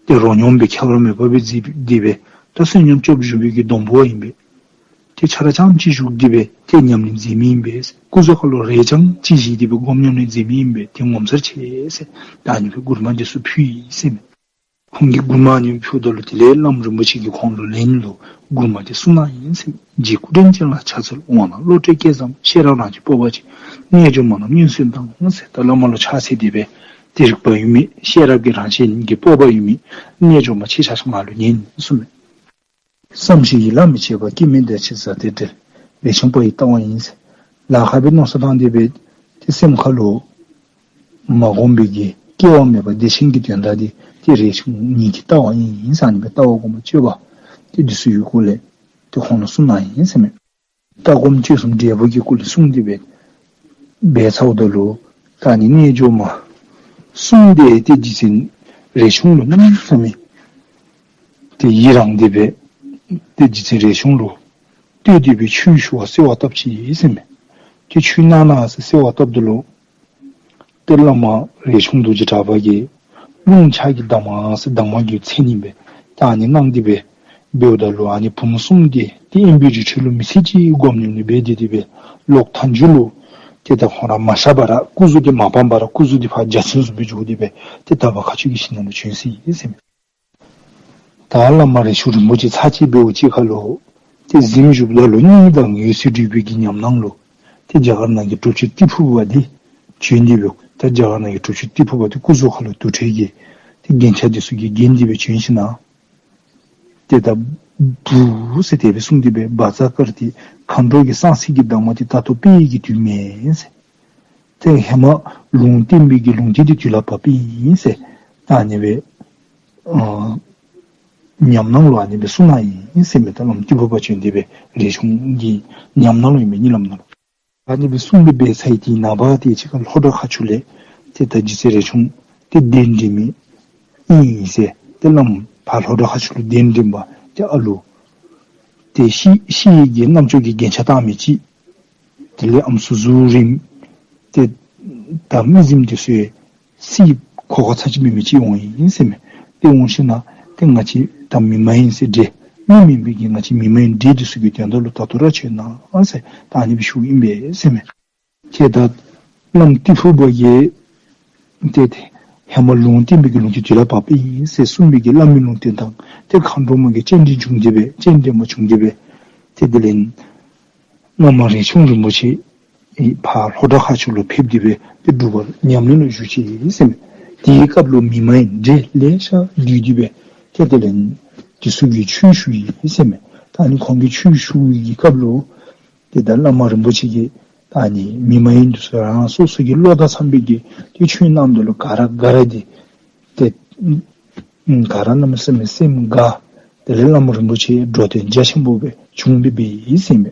ཏེ་རོ་སྙོམས་སྦེ་ཁྱད་པར་མེད་པར་སྦེ་མཛད་དེ་སྦེ་ད་བསོད་སྙོམས་སྐྱབས་བཅོལ་བའི་གི་སྡོང་པོ་བ་ཨིན་པས། ཏེ་ཆ་ར་རྐྱངམ་གཅིག་བཞུགས་ཏེ་སྦེ་ཏེ་ཉམས་ལེན་མཛད་མི་ཨིན་པས། སྐུ་གཟུགས་ཁ་ལུ་རས་རྐྱངམ་གཅིག་བཞེས་ཏེ་སྦེ་སྒོམ་ཉམས་ལེན་མཛད་མི་ཨིན་པས། ཏེ་ངོ་མཚར་ཆེ་ཟེར་ད་ཨ་ནི་སྦེ་མགུར་མ་འདི་ཚུ་ཕུལ་ཡི་ཟེར་མས། ཁོང་གིས་མགུར་མ་ཨ་ནི་ཕུལཝ་ད་ལུ་དེ་ལས་བླམ་རིན་པོ་ཆེ་གིས་ཁོང་ལུ་ལན་ལུ་མགུར་མ་དེ་གསུངས་གནང་ཡི་ཟེར་མས། རྗེ་སྐུ་དྲིན་ཅན་ལ་ཕྱག་འཚལ་ལོ། དབང་ལ་བློ་གྲོས་སྐལ་བཟང་པོ། ཤེས་རབ་རང་བཞིན་སྤོབས་པ་ཆེ། རྣལ་འབྱོར་མ་རྣམས་སྙན་གསོན་དང་ཟེར། ད་བླ་མ་ལུ་ཕྱག་འཚལ་ཏེ་སྦེ་ཏེ་རིག་པ་ཡོད་མི་ཤེས་རབ་ཀྱི་རང་བཞིན་གྱི་སྤོབས་པ་ཡོད་མི་རྣལ་འབྱོར་མ་ཁྱེད་ཆ་ཁྱབ་ང་ལུ་ཉན་གསུངས་མས། བསམ་ཤེས་ཡིད་ལ་མི་བྱེད་པ། སྐྱེ་མེད་བདེ་ཆེན་གཟའ་གཏེར་འདྲ། རས་ཆུང་པ་ཡི་ལྟ་བ་ཡིན་ཟེར། ལཱ་ཁག་སྦེ་མནོ་བསམ་བཏང་སྟེ་སྦེ་ཏེ་སེམས་ཁ་ལུ་མ་གོམས་པའི་གི་སྐྱེ་བ་མེད་པ་བདེ་ཆེན་གྱི་དོན་དག་འདི་ཏེ་རས་ཆུང་ངེ་གི་ལྟ་བ་ཨིན་ཟེར། ཨ་ནི་སྦེ་ལྟ་བ་གོང་མ་སྤྱོད་པ་ཏེ་འདི་ཚུ་གི་སྐོར་ལས་ཏེ་ཁོང་ལུ་གསུངས་གནང་ཡི་ཟེར་མས། ལྟ་སྒོམ་སྤྱོད་གསུམ་འབྲས་བུ་གི་སྐོར་ལས་གསུངས་ཏེ་སྦེ་འབད་ཚརཝ་ད་ལུ་ད་ཨ་ནི་རྣལ་འབྱོར་མ་གསུམ་དེ་ཏེ་རྗེ་བཙུན་རས་ཆུང་ལུ་གནམ་མེད་ས་མེད་ཏེ་ཡི་རངས་ཏེ་སྦེ་ཏེ་རྗེ་བཙུན་རས་ཆུང་ལུ་བསྟོད་དེ་སྦེ་ཆོས་ཞུ་བར་གསོལ་བ་བཏབ་ཅི་ཟེར་མས། ཏེ་ཆོས་གནང་གནང་ཟེར་གསོལ་བ་བཏབ་ད་ལུ་ཏེ་བླ་མ་རས་ཆུང་རྡོ་རྗེ་གྲགས་པ་གིས་རླུང་ལྕགས་ཀྱི་གདམས་ངག་ཟེར་གདམས་ངག་གི་མཚན་ཨིན་པས། ཏེ་ཨ་ནི་གནང་སྟེ་སྦེ་འབདཝ་ད་ལུ་ཨ་ནི་བུམོ་གསུམ་དེ་ཏེ་དབེན་པའི་རི་ཁྲོད་ལུ་མི་ཚེ་གཅིག་སྒོམ་ནི་ནི་འབད་དེ་དེ་སྦེ་ལོག་མཐའ་མཇུག་ལུ་ཏེ་ད་ཁོང་ར་མ་ཤི་བར་སྐུ་གཟུགས་དེ་མ་སྤངས་པར་སྐུ་གཟུགས་དེ་ཕར་འཇའ་ཚོན་བཟུམ་སྦེ་འགྱུར་ཏེ་སྦེ་ཏེ་དག་པ་མཁའ་སྤྱོད་ཀྱི་ཞིང་ནང་ལུ་བྱོན་ཟེར་ཨིན་ཟེར་མས། ད་བླ་མ་རས་ཆུང་རིན་པོ་ཆེ་ཚར་གཅིག་འབདཝ་ཅིག་ཁར་ལུ་ཏེ་གཟིམ་བཞུགསཔ་ད་ལུ་གཉིད་དང་འོད་གསལ་འདྲེས་པའི་གི་ཉམས་སྣང་ལུ་ཏེ་རྒྱ་གར་ནང་གི་གྲུབ་ཆེན་ཏི་ཕུ་པ་འདི་བྱོན་ཏེ་སྦེ་ད་རྒྱ་གར་ནང་གི་གྲུབ་ཆེན་ཏི་ཕུ་པ་འདི་སྐུ་གཟུགས་ཁར་ལུ་དུར་ཁྲོད་ཀྱི་ཏེ་རྒྱན་ཆ་འདི་ཚུ་གིས་བརྒྱན་ཏེ་སྦེ་བྱོན་ཞིནམ་ལས་ཏེ་ད་བུ་ཟེར་དེ་སྦེ་གསུངས་ཏེ་སྦེ་བཛྲ་གུ་ཊི་མཁའ་འགྲོ་གི་གསང་ཚིག་གི་གདམས་ངག་འདི་ད་ལྟོ་སྤེལ་གྱི་དུས་མེན་ཟེར། ཏེ་ཧེ་མ་ལུང་བསྟན་པའི་གི་ལུང་བསྟན་འདི་དུས་ལ་བབ་པའི་ཨིན་ཟེར། ད་ཨ་ནི་སྦེ་ཨ་ཉམས་སྣང་ལུ་ཨ་ནི་སྦེ་གསུངས་གནང་ཡི་ཟེར་མས། ད་བླམ་ཏི་ཕུ་པ་བྱོན་ཏེ་སྦེ་རས་ཆུང་གི་ཉམས་སྣང་ལུ་ཨིན་པས། གཉིད་ལམ་ནང་ལུ་ཨ་ནི་སྦེ་གསུངས་སྦེ་འབད་ཚར་ཡི། དེ་ནངས་པ་དེ་ཅིག་ཁར་ལྷོ་བྲག་མཁར་ཆུ་ལས་ཏེ་ད་རྗེ་བཙུན་རས་ཆུང་འདི་གདན་འདྲེན་མི་ཨིན་ཟེར། ཏེ་བླམ་ཕར་ལྷོ་བྲག་མཁར་ཆུ་ལུ་གདན་འདྲེན་པ་ཏེ་ཨ་ལུ་ཏེ་ཤི་ཤི་ཡི་གི་རྣམ་ཅོ་གི་རྒྱན་ཆ་བཏགས་མི་ཅིག། དེ་ལས་ཨམ་སྲུ་གཟུགས་རིངམོ་ཏེ་ད་མི་གཟིམ་འདི་ཚུ་ཡང་སྲིད་ཁོག་ཁ་ཚ་ཅིག་མེད་མི་ཅིག་འོང་ཡི་ཟེར་མས། ཏེ་འོང་ཞིནམ་ལས་ཏེ་ང་བཅས་ད་མི་མ་ཡིན་ཟེར་འདྲེ་མི་མིན་པའི་གི་ང་བཅས་མི་མ་ཡིན་འདྲེ་འདི་ཚུ་གི་དོན་དག་ལུ་ད་ལྟོ་ར་བྱོན་གནང་ཟེར་ད་ཨ་ནི་སྦེ་ཞུཝ་ཨིན་པས་ཟེར་མས། ཏེ་ད་བླམ་ཏི་ཕུ་པ་གིས་ཏེ་ཧེ་མ་ལུང་བསྟན་པའི་གི་ལུང་བསྟན་དུས་ལ་བབ་པའི་ཨིན་ཟེར་གསུངས་པའི་གི་བླ་མའི་ལུང་བསྟན་དང་ཏེ་མཁའ་འགྲོ་མ་གི་སྤྱན་འདྲེན་བྱུང་སྟེ་སྦེ་སྤྱན་འདྲེན་པ་བྱུང་སྟེ་སྦེ་ཏེ་དེ་ལས་བླ་མ་རས་ཆུང་རིན་པོ་ཆེ་ཕར་ལྷོ་བྲག་མཁར་ཆུ་ལུ་ཕེབས་ཏེ་སྦེ་ཏེ་སྒྲུབ་པ་ཉམས་ལེན་ལུ་བཞུགས་ཅི་ཟེར་མས། དེའི་སྐབས་ལུ་མི་མ་ཡིན་འདྲེ་ལེ་ཤ་འདུས་ཏེ་སྦེ་ཏེ་དེ་ལས་དེ་ཚུ་གིས་ཆོས་ཞུ་ཡི་ཟེར་མས། ད་ཨ་ནི་ཁོང་གིས་ཆོས་ཞུ་བའི་གི་སྐབས་ལུ་ཏེ་ད་བླ་མ་རིན་པོ་ཆེ་གིས་ད་ཨ་ནི་མི་མ་ཡིན་འདི་ཚུ་རང་སོ་སོ་གི་བློ་དང་འཚམས་པའི་གི་ཏེ་ཆོས་གནངམ་ད་ལུ་ག་ར་ག་ར་འདི་ཏེ་ག་ར་གནམ་མེད་ས་མེད་སེམས་དགའ། དེ་ལས་བླ་མ་རིན་པོ་ཆེ་འགྲོ་དོན་རྒྱ་ཆེན་པོ་སྦེ་བྱུང་སྦེ་འབད་ཡི་ཟེར་མས།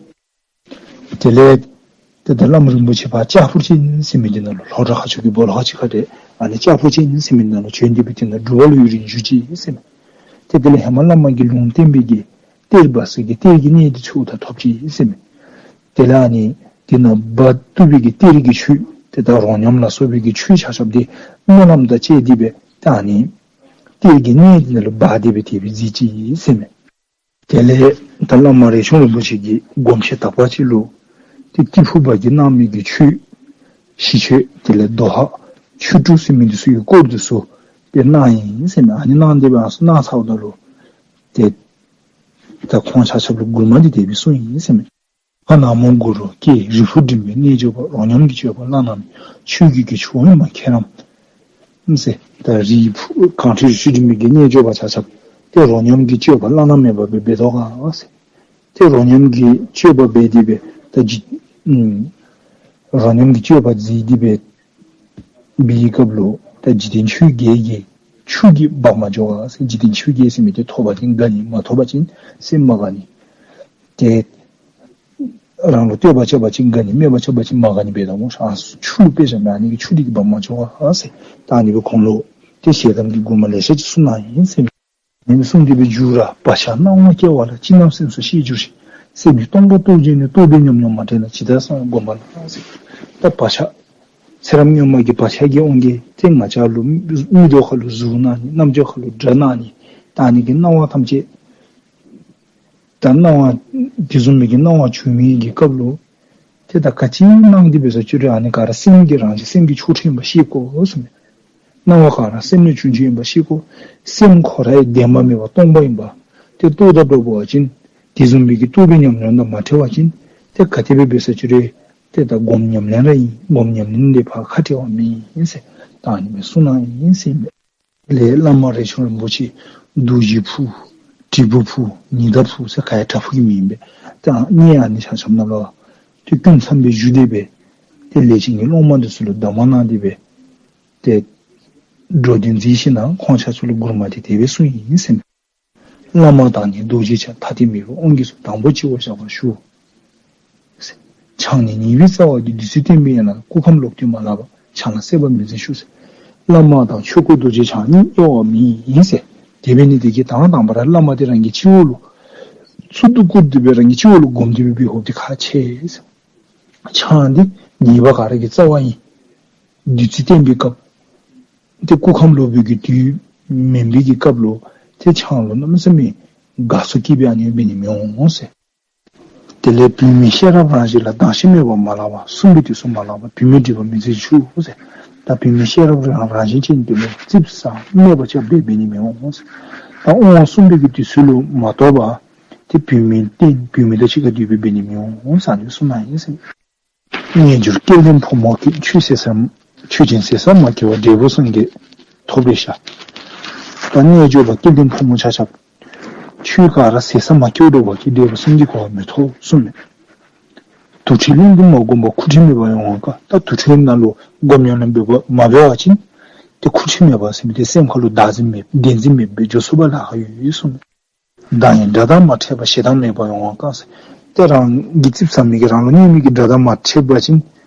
དེ་ལས་ཏེ་ད་བླ་མ་རིན་པོ་ཆེ་ཕར་ལྕགས་ཕུར་ཅན་ཟེར་མི་འདི་ནང་ལུ་ལྷོ་བྲག་མཁར་ཆུ་གི་སྦོ་ལོགས་ཅིག་ཁར་ཏེ་ཨ་ནི་ལྕགས་ཕུར་ཅན་ཟེར་མི་འདི་ནང་ལུ་བྱོན་ཏེ་སྦེ་དེ་ནང་སྒྲུབ་པ་ལུ་ཡུན་རིང་བཞུགས་ཅི་ཟེར་མས། ཏེ་དེ་ལས་ཧེ་མ་བླ་མ་གིས་ལུང་བསྟན་པའི་གི་གཏེར་སྦ་ཟེར་གི་གཏེར་གྱི་གནས་འདི་ཚུ་ད་ཐོབ་ཅི་ཟེར་མས། དེ་ལས་ཨ་ནི་དེ་ནང་སྦ་བཏུབ་པའི་གི་གཏེར་གྱི་ཆོས་ཏེ་ད་རོ་སྙོམས་ལ་སོགས་པའི་གི་ཆོས་ཆ་ཁྱབ་འདི་སྨོན་ལམ་དང་བཅས་ཏེ་སྦེ་ད་ཨ་ནི་གཏེར་གྱི་གནས་འདི་ནང་ལུ་སྦ་སྟེ་སྦེ་དེ་སྦེ་མཛད་ཅི་ཟེར་མས། དེ་ལས་ད་བླ་མ་རས་ཆུང་རིན་པོ་ཆེ་གིས་སྒོམ་ཆེན་དག་པ་ཅིག་ལུ་ཏེ་ཏི་ཕུ་པ་གིས་གནང་མི་གི་ཆོས་ཞི་ཆོས་དེ་ལས་དོ་ཧ་ཆོས་དྲུག་ཟེར་མི་འདི་ཚུ་གི་སྐོར་འདི་ཚུ་ཏེ་གནང་ཡི་ཟེར་མས། ཨ་ནི་གནང་སྟེ་སྦེ་ཨ་ནི་ཚུ་གནང་ཚརཝ་ད་ལུ་ཏེ་ད་ཁོང་ཆ་ཁྱབ་ལུ་མགུར་མ་འདི་དེ་སྦེ་གསུངས་ཡི་ཟེར་མས། ཕ་ན་མོ་གུ་རུ་ཀྱེ། རིགས་ཕུག་འགྲིམ་པའི་རྣལ་འབྱོར་པ། རོ་སྙོམས་ཀྱི་སྤྱོད་པ་བླ་ན་མེད། ཆོས་ཀྱི་རྒྱལ་མཆོག་འོད་དམར་ཁྱེད་རང་ཟེར། ད་རིགས་ཕུག་གངས་ཁྲོད་རི་ཁྲོད་འགྲིམ་པའི་གི་རྣལ་འབྱོར་པ་ཆ་ཁྱབ་ཏེ་རོ་སྙོམས་ཀྱི་སྤྱོད་པ་བླ་ན་མེད་པ་སྦེ་འབད་དོ་ག་ཟེར། ཏེ་རོ་སྙོམས་ཀྱི་སྤྱོད་པ་འབད་དེ་སྦེ་ད་འཇིག་ཨུམ་རོ་སྙོམས་ཀྱི་སྤྱོད་པ་མཛད་དེ་སྦེ་འབད་བའི་སྐབས་ལུ་ད་འཇིག་རྟེན་ཆོས་བརྒྱད་ཀྱི་ཆོས་ཀྱིས་སྦ་མ་འགྱོ་ག་ཟེར། འཇིག་རྟེན་ཆོས་བརྒྱད་ཟེར་མི་འདི་ཐོབ་པ་ཅིན་དགའ་ནི། མ་ཐོབ་པ་ཅིན་སེམས་མ་དགའ་ནི། ཏེ་རང་ལུ་བསྟོད་པ་རྐྱབ་པ་ཅིན་དགའ་ནི། སྨད་པ་རྐྱབ་པ་ཅིན་མ་དགའ་ནི་འབད་དོ་སྨོ། ཨ་ཆོས་དཔེ་བཞག་ན་ཨ་ནི་གི་ཆོས་འདི་གིས་སྦ་མ་འགྱོ་ག་ཟེར། ད་ཨ་ནི་སྦེ་ཁོང་ལུ་ཏེ་ཞལ་གདམས་ཀྱི་མགུར་མ་ལེ་ཤ་ཅིག་གསུངས་གནང་ཡི་ཟེར་མས། ཨ་ནི་གསུངས་ཏེ་སྦེ་མཇུག་ར་བག་ཆགས་སྣང་བ་སྐྱེ་བ་ལ། ཅི་རྣམས་སེམས་སུ་ཤེས་གྱུར་ཅིག། སེམས་ཀྱི་སྟོང་པ་རྟོགས་བྱས་ནས། རྟོག་པས་ཉམས་མྱོང་མ་དྲན་ན། ཇི་ལྟར་གསང་བ་བསྒོམ་པ་ལགས་ཟེར། ད་བག་ཆགས་ཚེ་རབས་སྔོན་མ་གི་བག་ཆགས་ཀྱིས་འོང་གི་ཏེ་ང་བཅས་ལུ་མིག་ཏོ་ཁ་ལུ་གཟུགས་སྣང་ནི། རྣམ་ཅོ་ཁ་ལུ་སྒྲ་སྣང་ནི། ད་ཨ་ནི་གི་སྣང་བ་ཐམས་ཅད་ད་སྣང་བ་དེ་བཟུམ་མའི་གི་སྣང་བ་བྱུང་མི་གི་སྐབས་ལུ་ཏེ་ད་ག་ཅི་སྣང་སྟེ་འབད་ས་ཅི་རུང་ཨ་ནི་ག་ར་སེམས་ཀྱི་རང་བཞིན་སེམས་ཀྱི་ཆོ་འཕྲུལ་ཨིན་པ་ཤེས་དགོ་གསུངས་མས། སྣང་བ་ག་ར་སེམས་ལས་བྱུང་བྱུངམ་ཨིནམ་ཤེས་དགོ། སེམས་ཁོ་ར་ཡང་བདེན་པ་མེད་པ་སྟོང་པ་ཨིནམ། ཏེ་རྟོགས་ད་འགྲོ་བ་ཅིན་དེ་བཟུམ་མའི་གི་རྟོགས་པའི་ཉམས་ལེན་དང་མ་འཕྲད་པ་ཅིན་ཏེ་ག་དེ་སྦེ་འབད་ས་ཅི་རུང་ཏེ་ད་སྒོམ་ཉམས་ལེན་ར་ཨིན། སྒོམ་ཉམས་ལེན་འདི་ཕར་ཁ་བྲལ་བ་མེན་ཟེར་ད་ཨ་ནི་སྦེ་གསུངས་གནང་ཡི་ཟེར་ཨིན་པས། ལས་བླ་མ་རས་ཆུང་རིན་པོ་ཆེ་རྡོ་རྗེ་ཕུག་དྲིལ་བུ་ཕུག་ཉི་ཟླ་ཕུག་ཟེར་ག་ཡང་བྲག་ཕུག་གི་མིང་ཨིན་པས། ཏེ་ཨ་ནི་ཨ་ནི་ཆ་ཁྱབ་ནང་ལུ་ཏེ་སྐུ་མཚམས་སྦེ་བཞུགས་ཏེ་སྦེ་ཏེ་ལས་ཅན་གྱི་སློབ་མ་འདི་ཚུ་ལུ་གདམས་ངག་གནང་སྟེ་སྦེ་ཏེ་འགྲོ་དོན་མཛད་ཞིནམ་ལས་ཁོང་ཆ་ཁྱབ་ལུ་མགུར་མ་འདི་དེ་སྦེ་གསུངས་ཡི་ཟེར་ཨིན་པས། བླ་མ་དང་ནི་རྡོ་རྗེ་འཆང་། ཐ་དད་མེད་པའི་དབང་གིས་སུ། དང་པོ་སྤྱི་བོར་བཞག་པར་ཞུ། ཆང་ནི་ཉེས་པའི་རྩ་བ་འདི། བདུད་རྩི་བསྟེན་པའི་ཡན་ལག་འདི། སྐུ་ཁམས་ལོག་སྟེ་མ་ལགས་པ། ཆང་ལ་སྲེད་པ་མི་འཛིན་ཞུ་ཟེར། བླ་མ་དང་ཆོས་སྐུ་རྡོ་རྗེ་འཆང་གཉིས་དབྱེ་བ་མེད་ཟེར། དེ་འབད་ནི་དེ་གིས་དང་དང་པ་ར་བླ་མ་འདི་རང་གི་སྤྱི་བོ་ལུ་ཚུར་བསྡུ་བཀུར་ཏེ་སྦེ་རང་གི་སྤྱི་བོ་ལུ་སྒོམ་སྟེ་སྦེ་འབད་དགོཔ་འདི་ཁག་ཆེ་ཟེར། ཆང་འདི་ཉེས་པ་ག་ར་གི་རྩ་བ་ཨིན། བདུད་རྩི་བསྟེན་པའི་སྐབས་ཏེ་སྐུ་ཁམས་ལོག་པའི་གི་དུས་མེན་པའི་གི་སྐབས་ལུ་ཏེ་ཆང་ལུ་གནམ་མེད་ས་མེད་དགའ་ཚོར་སྐྱེས་སྦེ་ཨ་ནི་འབད་ནི་མི་འོང་ཟེར། དེ་ལས་བུད་མེད་ཤེས་རབ་རང་བཞིན་ལ། སྡང་ཞེན་སྨད་པ་མ་ལགས་པ། བསྲུང་བའི་དུས་སུ་མ་ལགས་པ། བུད་མེད་སྒྲིབ་པ་མི་འཛིན་ཞུ་ཟེར། ད་བུད་མེད་ཤེས་རབ་རང་རང་བཞིན་ཅན་འདི་ལུ་ཙིགཔ་ཟ་སྨད་པ་རྐྱབ་སྦེ་འབད་ནི་མི་འོང་ཟེར། ད་དབང་བསྲུང་བའི་གི་དུས་ཚོད་ལུ་མ་གཏོགས་པ་ཏེ་བུད་མེད་བསྟེན་བུད་མེད་དང་གཅིག་ཁར་སྡོད་སྦེ་འབད་ནི་མི་འོང་ཟེར་ཨ་ནི་གསུངས་གནང་ཡི་ཟེར། རྣལ་འབྱོར་སྐལ་ལྡན་ཕོ་མོ་ཀུན། ཆོས་ཟེར་ས་ཆོས་ཅན་ཟེར་ས་མ་ཁེལ་བར། འབྲས་བུ་སངས་རྒྱས་ཐོབ་པའི་ཤ། ད་རྣལ་འབྱོར་པ་སྐལ་ལྡན་ཕོ་མོ་ཆ་ཁྱབ་ཆོས་ག་ར་ཟེར་ས་མ་ཁེལ་འགྱོ་བ་ཅིན་འབྲས་བུ་སངས་རྒྱས་གོ་བ་མི་ཐོབ་གསུངས་མས། དུར་ཁྲོད་ལྷུན་གྱིས་མ་བསྒོམས་པར། འཁོར་འཁྲིགས་མེད་པར་ཡོངས་བསྐང་། ད་དུར་ཁྲོད་ནང་ལུ་སྒོམ་ཉམས་ལེན་འབད་བ་མ་འབད་བ་ཅིན་ཏེ་འཁོར་འཁྲིགས་མེད་པ་ཟེར་མི་འདི་སེམས་ཁ་ལུ་བདག་འཛིན་མེད་བདེན་འཛིན་མེདཔ་སྦེ་འགྱོ་ཚུགས་པར་ལཱ་ཁག་ཡོད་གསུངས་མས། བདག་གི་དགྲ་དང་མ་ཕྲད་པར། ཞེ་སྡང་མེད་པར་ཡོངས་བསྐང་ཟེར། ཏེ་རང་གིས་ཙིགཔ་ཟ་མི་གི་རང་ལུ་གནོད་མི་གི་དགྲ་དང་མ་ཕྲད་པ་ཅིན་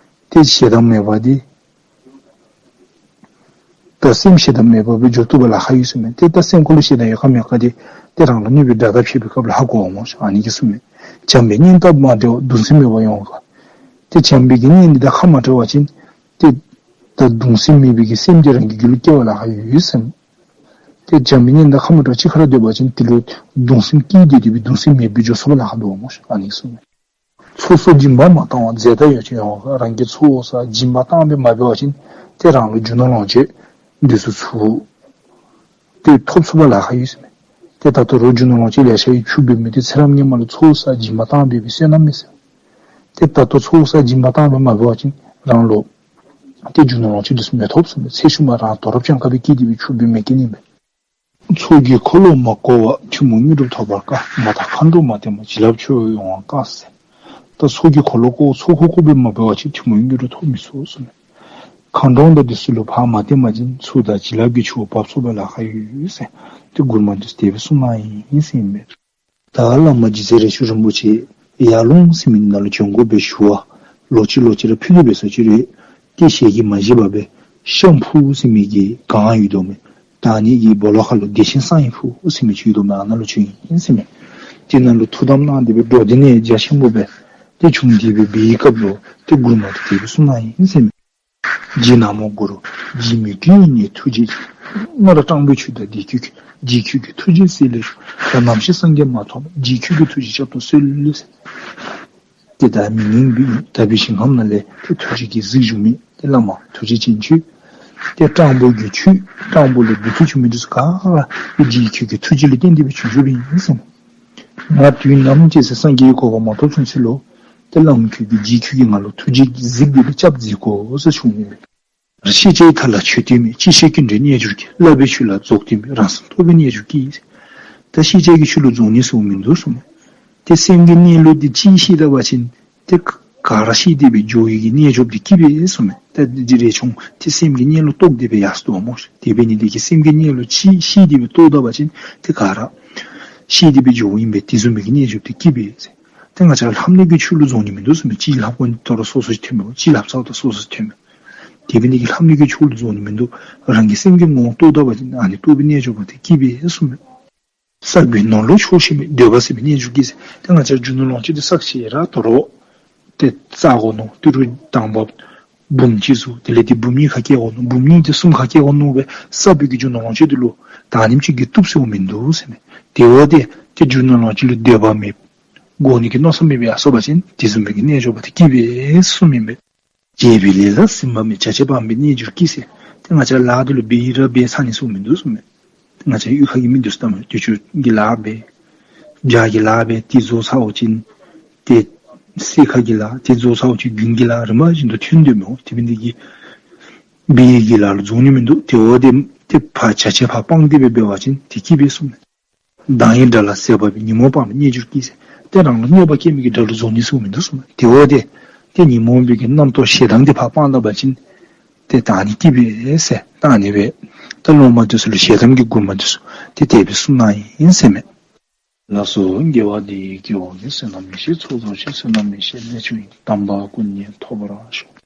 ཏེ་ཞེ་སྡང་མེད་པ་འདི་ད་སེམས་ཞེ་སྡང་མེད་པ་སྦེ་འགྱོ་བཏུབ་པར་ལཱ་ཁག་ཡོད་གསུངས་མས། ཏེ་ད་སེམས་ཁ་ལུ་ཞེ་སྡང་ཡོད་ག་མེད་ག་འདི་ཏེ་རང་ལུ་གནོད་པའི་དགྲ་དང་ཕྱད་པའི་སྐབས་ལུ་ཧ་གོ་འོང་སྨོ་ཤ། ཨ་ནི་གིས་གསུངས་མས། བྱམས་པས་གཉེན་དང་མ་བྲལ་བར། གདུང་སེམས་མེད་པར་ཡོངས་བསྐང་། ཏེ་བྱམས་པའི་གི་གཉེན་འདི་དང་ཁ་མ་བྲལ་བ་ཅིན་ཏེ་ད་གདུང་སེམས་མེད་པའི་གི་སེམས་འདི་རང་གི་རྒྱུད་ལུ་སྐྱེ་བར་ལཱ་ཁག་ཡོད་གསུངས་མས། ཏེ་བྱམས་པའི་གཉེན་དང་ཁ་མ་བྲལ་གཅིག་ཁར་སྡོད་པ་ཅིན་དེ་ལུ་གདུང་སེམས་སྐྱེས་ཏེ་དེ་སྦེ་གདུང་སེམས་མེདཔ་སྦེ་འགྱོ་ཚུགས་པར་ལཱ་ཁག་འདུག་སྨོ་ཤ། ཨ་ནི་གསུངས་མས། ཚོགས་གསོག་སྦྱིན་པ་མ་བཏང་བར། རྫས་དང་ཡོ་བྱད་ཡོངས་བསྐང་། རང་གི་ཚོགས་བསགས་སྦྱིན་པ་བཏང་སྦེ་མ་འབད་བ་ཅིན་ཏེ་རང་ལུ་རྒྱུ་ནོར་ལོངས་སྤྱོད་འདི་ཚུ་ཚུར་ཏེ་ཐོབ་ཚུགས་པར་ལཱ་ཁག་ཡོད་ཟེར་མས། ཏེ་ད་ལྟོ་རོགས་རྒྱུ་ནོར་ལོངས་སྤྱོད་ལེ་ཤ་ཡོད་ཕྱུགཔོ་འབད་མི་འདི་ཚེ་རབས་སྔོན་མ་ལུ་ཚོགས་བསགས་སྦྱིན་པ་བཏང་སྦེ་སྦེ་བསོད་ནམས་མེད་ཟེར། ཏེ་ད་ལྟོ་ཚོགས་བསགས་སྦྱིན་པ་བཏང་སྦེ་མ་འབད་བ་ཅིན་རང་ལུ་ཏེ་རྒྱུ་ནོར་ལོངས་སྤྱོད་འདི་ཚུ་མི་ཐོབ་ཟེར་མས། ཚེ་ཤུལ་མ་རང་དོ་རུང་སྤྱང་ཀ་སྦེ་སྐྱེས་ཏེ་སྦེ་ཕྱུགཔོ་འབད་མི་སྐྱེ་ནི་མས། ཚོགས་ཀྱི་འཁོར་ལོ་མ་བསྐོར་བར། ཐུན་མོང་དངོས་གྲུབ་ཐོབ་པར་དཀའ། མ་དག་མཁའ་འགྲོ་མ་བསྟེན་པར། བྱིན་རླབས་ཆོས་འོད་ཡོངས་བསྐང་ཟེར། ད་ཚོགས་ཀྱི་འཁོར་ལོ་བསྐོར་ཚོགས་འཁོར་བསྐོར་སྦེ་མ་འབད་བ་ཅིན་ཐུན་མོང་དངོས་གྲུབ་ཐོབ་མི་ཚུགས་གསུངས་མས། མཁའ་འགྲོ་དང་འདི་ཚུ་ལུ་ཕར་མ་བསྟེན་པ་ཅིན་ཚོགས་དང་བྱིན་རླབས་ཀྱི་ཆུ་བོ་འབབ་ཚུགས་པར་ལཱ་ཁག་ཡོད་ཟེར། ཏེ་མགུར་མ་འདི་ཚུ་དེ་སྦེ་གསུངས་གནང་ཡི་ཟེར་ཨིན་མས། ད་བླ་མ་རྗེ་བཙུན་རས་ཆུང་རིན་པོ་ཆེ་ཡར་ཀླུང་ཟེར་མི་ནང་ལུ་བྱོན་དགོ་པའི་ཞུ་བ་ལོག་ཅི་ལོག་ཅི་ར་ཕུལ་ཏེ་འབད་ས་ཅིག་རུང་ཏེ་ཞལ་གྱིས་མ་བཞེས་པར་སྦེ་ཤམ་ཕུག་ཟེར་མི་གི་གངས་ཡོད་དོ་མས། ད་ཨ་ནི་གི་སྦོ་ལོགས་ཁ་ལུ་བདེ་ཆེན་གསང་བའི་ཕུག་ཟེར་མི་ཅིག་ཡོད་དོ་མས། ཨ་ནཱ་ལུ་བྱོན་ཡི་ཟེར་མས། ཏེ་ནཱ་ལུ་ཐུགས་དམ་གནང་སྟེ་སྦེ་འགྲོ་དོན་ནི་རྒྱ་ཆེན་པོ་སྦེ་ཏེ་བྱུང་སྟེ་སྦེ་འབད་བའི་སྐབས་ལུ་ཏེ་མགུར་མ་འདི་དེ་སྦེ་གསུངས་གནང་ཡི་ཟེར་མས། རྗེ་ན་མོ་གུ་རུ་འཇིགས་མེད་སྐུ་ཡི་ནི་ཐུགས་རྗེ་ཅན། སྔར་སྤྲང་པོའི་ཆོས་དང་འདྲིས་ཁྱོད་ཀྱིས། རྗེ་ཁྱོད་ཀྱི་ཐུགས་རྗེའི་སྲས་ལས་བྱུང་། ད་ནམ་ཞིག་སངས་རྒྱས་མ་ཐོབ་ན། རྗེ་ཁྱོད་ཀྱི་ཐུགས་རྗེ་སྐྱབས་དང་གསོལ་ཟེར། ཏེ་ད་མི་ངན་གྱི་དག་པའི་ཞིང་ཁམས་ནང་ལས་ཏེ་ཐུགས་རྗེ་གིས་གཟིགས་བཞུགས་མི་ཏེ་བླ་མ་ཐུགས་རྗེ་ཅན་ཁྱོད། ཏེ་སྤྲང་པོ་གི་ཆོས་སྤྲང་པོ་ལས་སྡིག་ཏོ་བྱུང་མི་འདི་ཚུ་ག་ར་ཏེ་རྗེ་ཁྱོད་ཀྱི་ཐུགས་རྗེ་ལུ་བརྟེན་ཏེ་སྦེ་བྱུང་བྱུངམ་ཨིན་ཟེར། ང་དུས་ནམ་ཅིག་ཟེར་སངས་རྒྱས་ཀྱི་གོ་འཕང་མ་ཐོབ་ཚུན་ཚོད་ལུ་ཏེ་བླ་མ་ཁྱོད་ཀྱིས་རྗེ་ཁྱོད་ཀྱིས་ང་ལུ་ཐུགས་རྗེ་གིས་གཟིགས་ཏེ་སྦེ་སྐྱབས་མཛད་དགོ་ཟེར་ཞུ་ནི་མས། ཤེས་བྱའི་མཐའ་ལ་ཆོས་སྟོན་མེད། ཅི་ཤེས་ཀུན་འདྲེས་རྣལ་འབྱོར་གྱིས། བསླབ་པའི་ཆོས་ལ་རྫོགས་དོན་མེད། རང་སེམས་རྟོགས་པའི་རྣལ་འབྱོར་གྱིས། ད་ཤེས་བྱ་གི་ཆོས་ལུ་རྫོགས་ནི་ཟེར་མིན་འདུག་གསུངས་མས། ཏེ་སེམས་ཀྱི་གནས་ལུགས་འདི་ཅིག་ཤེས་ད་པ་ཅིན་ཏེ་ག་ར་ཤེས་ཏེ་སྦེ་འགྱོ་བའི་གི་རྣལ་འབྱོར་འདི་སྐྱིད་པས་གསུངས་མས། ད་འདི་རས་ཆུང་ཏེ་སེམས་ཀྱི་གནས་ལུགས་རྟོགས་ཏེ་སྦེ་ཡར་སོང་དོ་སྨོ། དེ་འབད་ནི་འདི་གིས་སེམས་ཀྱི་གནས་ལུགས་ཅིག་ཤེས་ཏེ་སྦེ་རྟོགས་ད་པ་ཅིན་ཏེ་ག་ར་ཤེས་ཏེ་སྦེ་འགྱོཝ་ཨིན་པས། དེ་བཟུམ་མའི་གི་རྣལ་འབྱོར་འདི་སྐྱིད་པས་ཟེར། ཏེ་ང་བཅས་ལྷམ་ལུགས་ཀྱི་ཆོས་ལུ་རྫོགས་ནི་མིན་འདུག་གསུངས་མས། ཅིག་ལྷབ་དགོ་ནི་དོ་རུང་སོ་སོ་ཅིག་ཐོན་མས། ཅིག་ལྷབ་ཚརཝ་ད་སོ་སོ་ཅིག་ཐོན་མས། དེ་འབད་ནི་འདི་གིས་ལྷམ་ལུགས་ཀྱི་ཆོས་ལུ་རྫོགས་ནི་མིན་འདུག། རང་གི་སེམས་ཀྱི་ངོ་བོ་རྟོགས་ད་པ་ཅིན་ཨ་ནི་རྟོགས་པའི་རྣལ་འབྱོར་པ་འདི་སྐྱིད་པས་གསུངས་མས། བསགས་པའི་ནོར་ལུ་ཆོག་ཤེས་མེད། འདོད་པ་ཟད་པའི་རྣལ་འབྱོར་གྱིས་ཟེར། ཏེ་ང་བཅས་རྒྱུ་ནོར་ལོངས་སྤྱོད་འདི་བསགས་ཅི་ར་དོ་རུང་ཏེ་བསག་དགོ་མནོ། ཏི་རུ་དང་པ་འབུམ་གཅིག་བཟོ། དེ་ལས་ཏེ་འབུམ་གཉིས་ཁ་སྐྱེ་དགོ་མནོ། འབུམ་གཉིས་ཏེ་གསུམ་ཁ་སྐྱེ་དགོ་མནོ་སྦེ་བསགས་པའི་གི་རྒྱུ་ནོར་ལོངས་སྤྱོད་འདི་ལུ་ད་ཨ་ནེམ་ཅིག་གིས་བཏུབ་ཟེརཝ་མིན་འདུག་ཟེར་མས། དེ་བ་ཏེ་ཏེ་རྒྱུ་ནོར་ལོངས་སྤྱོད་ལུ་འདོད་པ་མེད། དགོ་ནི་གི་མནོ་བསམ་མེད་པར་ཡར་སོང་པ་ཅིན་དེ་བཟུམ་མའི་གི་རྣལ་འབྱོར་པ་འདི་སྐྱིད་པས་གསུངམ་ཨིན་པས། བྱས་པའི་ལས་ལ་ཟིན་པ་མེད། བྱ་བྱེད་སྤངས་པའི་རྣལ་འབྱོར་གྱིས་ཟེར། ང་བཅས་ལཱ་འདི་ལུ་འབད་ར་འབད་ཚར་ནི་ཚུ་མིན་འདུག་ཟེར་མས། ང་བཅས་གཡུས་ཁ་གི་མི་འདི་ཚུ་ད་མ་དུས་ཅི་གི་ལཱ་འབད། བྱཱར་གྱི་ལཱ་འབད། དེ་རྫོགས་ཚརཝ་ཅིག་ཏེ་གསེར་ཁ་གི་ལཱ་དེ་རྫོགས་ཚརཝ་ཅིག་དགུན་གྱི་ལཱ་རིམ་པ་བཞིན་དུ་ཐོན་དོ་མས། དེ་འབད་ནི་འདི་གིས་འབད་གི་ལཱ་ལུ་རྫོགས་ནི་མིན་འདུག། དེ་འབདཝ་ད་ཏེ་ཕར་བྱ་བྱེད་ཕར་སྤངས་ཏེ་སྦེ་འབད་བ་ཅིན་ཏེ་སྐྱིད་པས་ཟེར་མས། མདངས་ཡི་དགྲ་ལ་ཟད་པ་བས། ཉོན་མོངས་སྤངས་པས་རྣལ་འབྱོར་སྐྱིད་ཟེར། ཏེ་རང་ལུ་གནོད་པ་བསྐྱལ་མི་གི་དགྲ་ལུ་རྫོགས་ནི་ཚུ་མིན་འདུག་ཟེར་མས། དེ་འབདཝ་ད་ཏེ་ཉོན་མོངས་པའི་གི་རྣམ་རྟོག་ཞེ་སྡང་འདི་ཕར་སྤངས་ད་པ་ཅིན་ཏེ་ད་ནི་སྐྱིད་པས་ཟེར། ད་ནི་སྦེ་ད་སློབ་མ་འདི་ཚུ་ལུ་ཞལ་གདམས་ཀྱི་མགུར་མ་འདི་ཚུ་ཏེ་དེ་སྦེ་གསུངས་གནང་ཡི་ཟེར་མས། ལགས་སོ། དགེ་བ་འདི་ཡིས་སྐྱེ་བོ་ཀུན། བསོད་ནམས་ཡེ་ཤེས་ཚོགས་རྫོགས་ཤིང་། བསོད་ནམས་ཡེ་ཤེས་ལས་བྱུང་བའི། དམ་པ་སྐུ་གཉིས་ཐོབ་པར་ཤོག།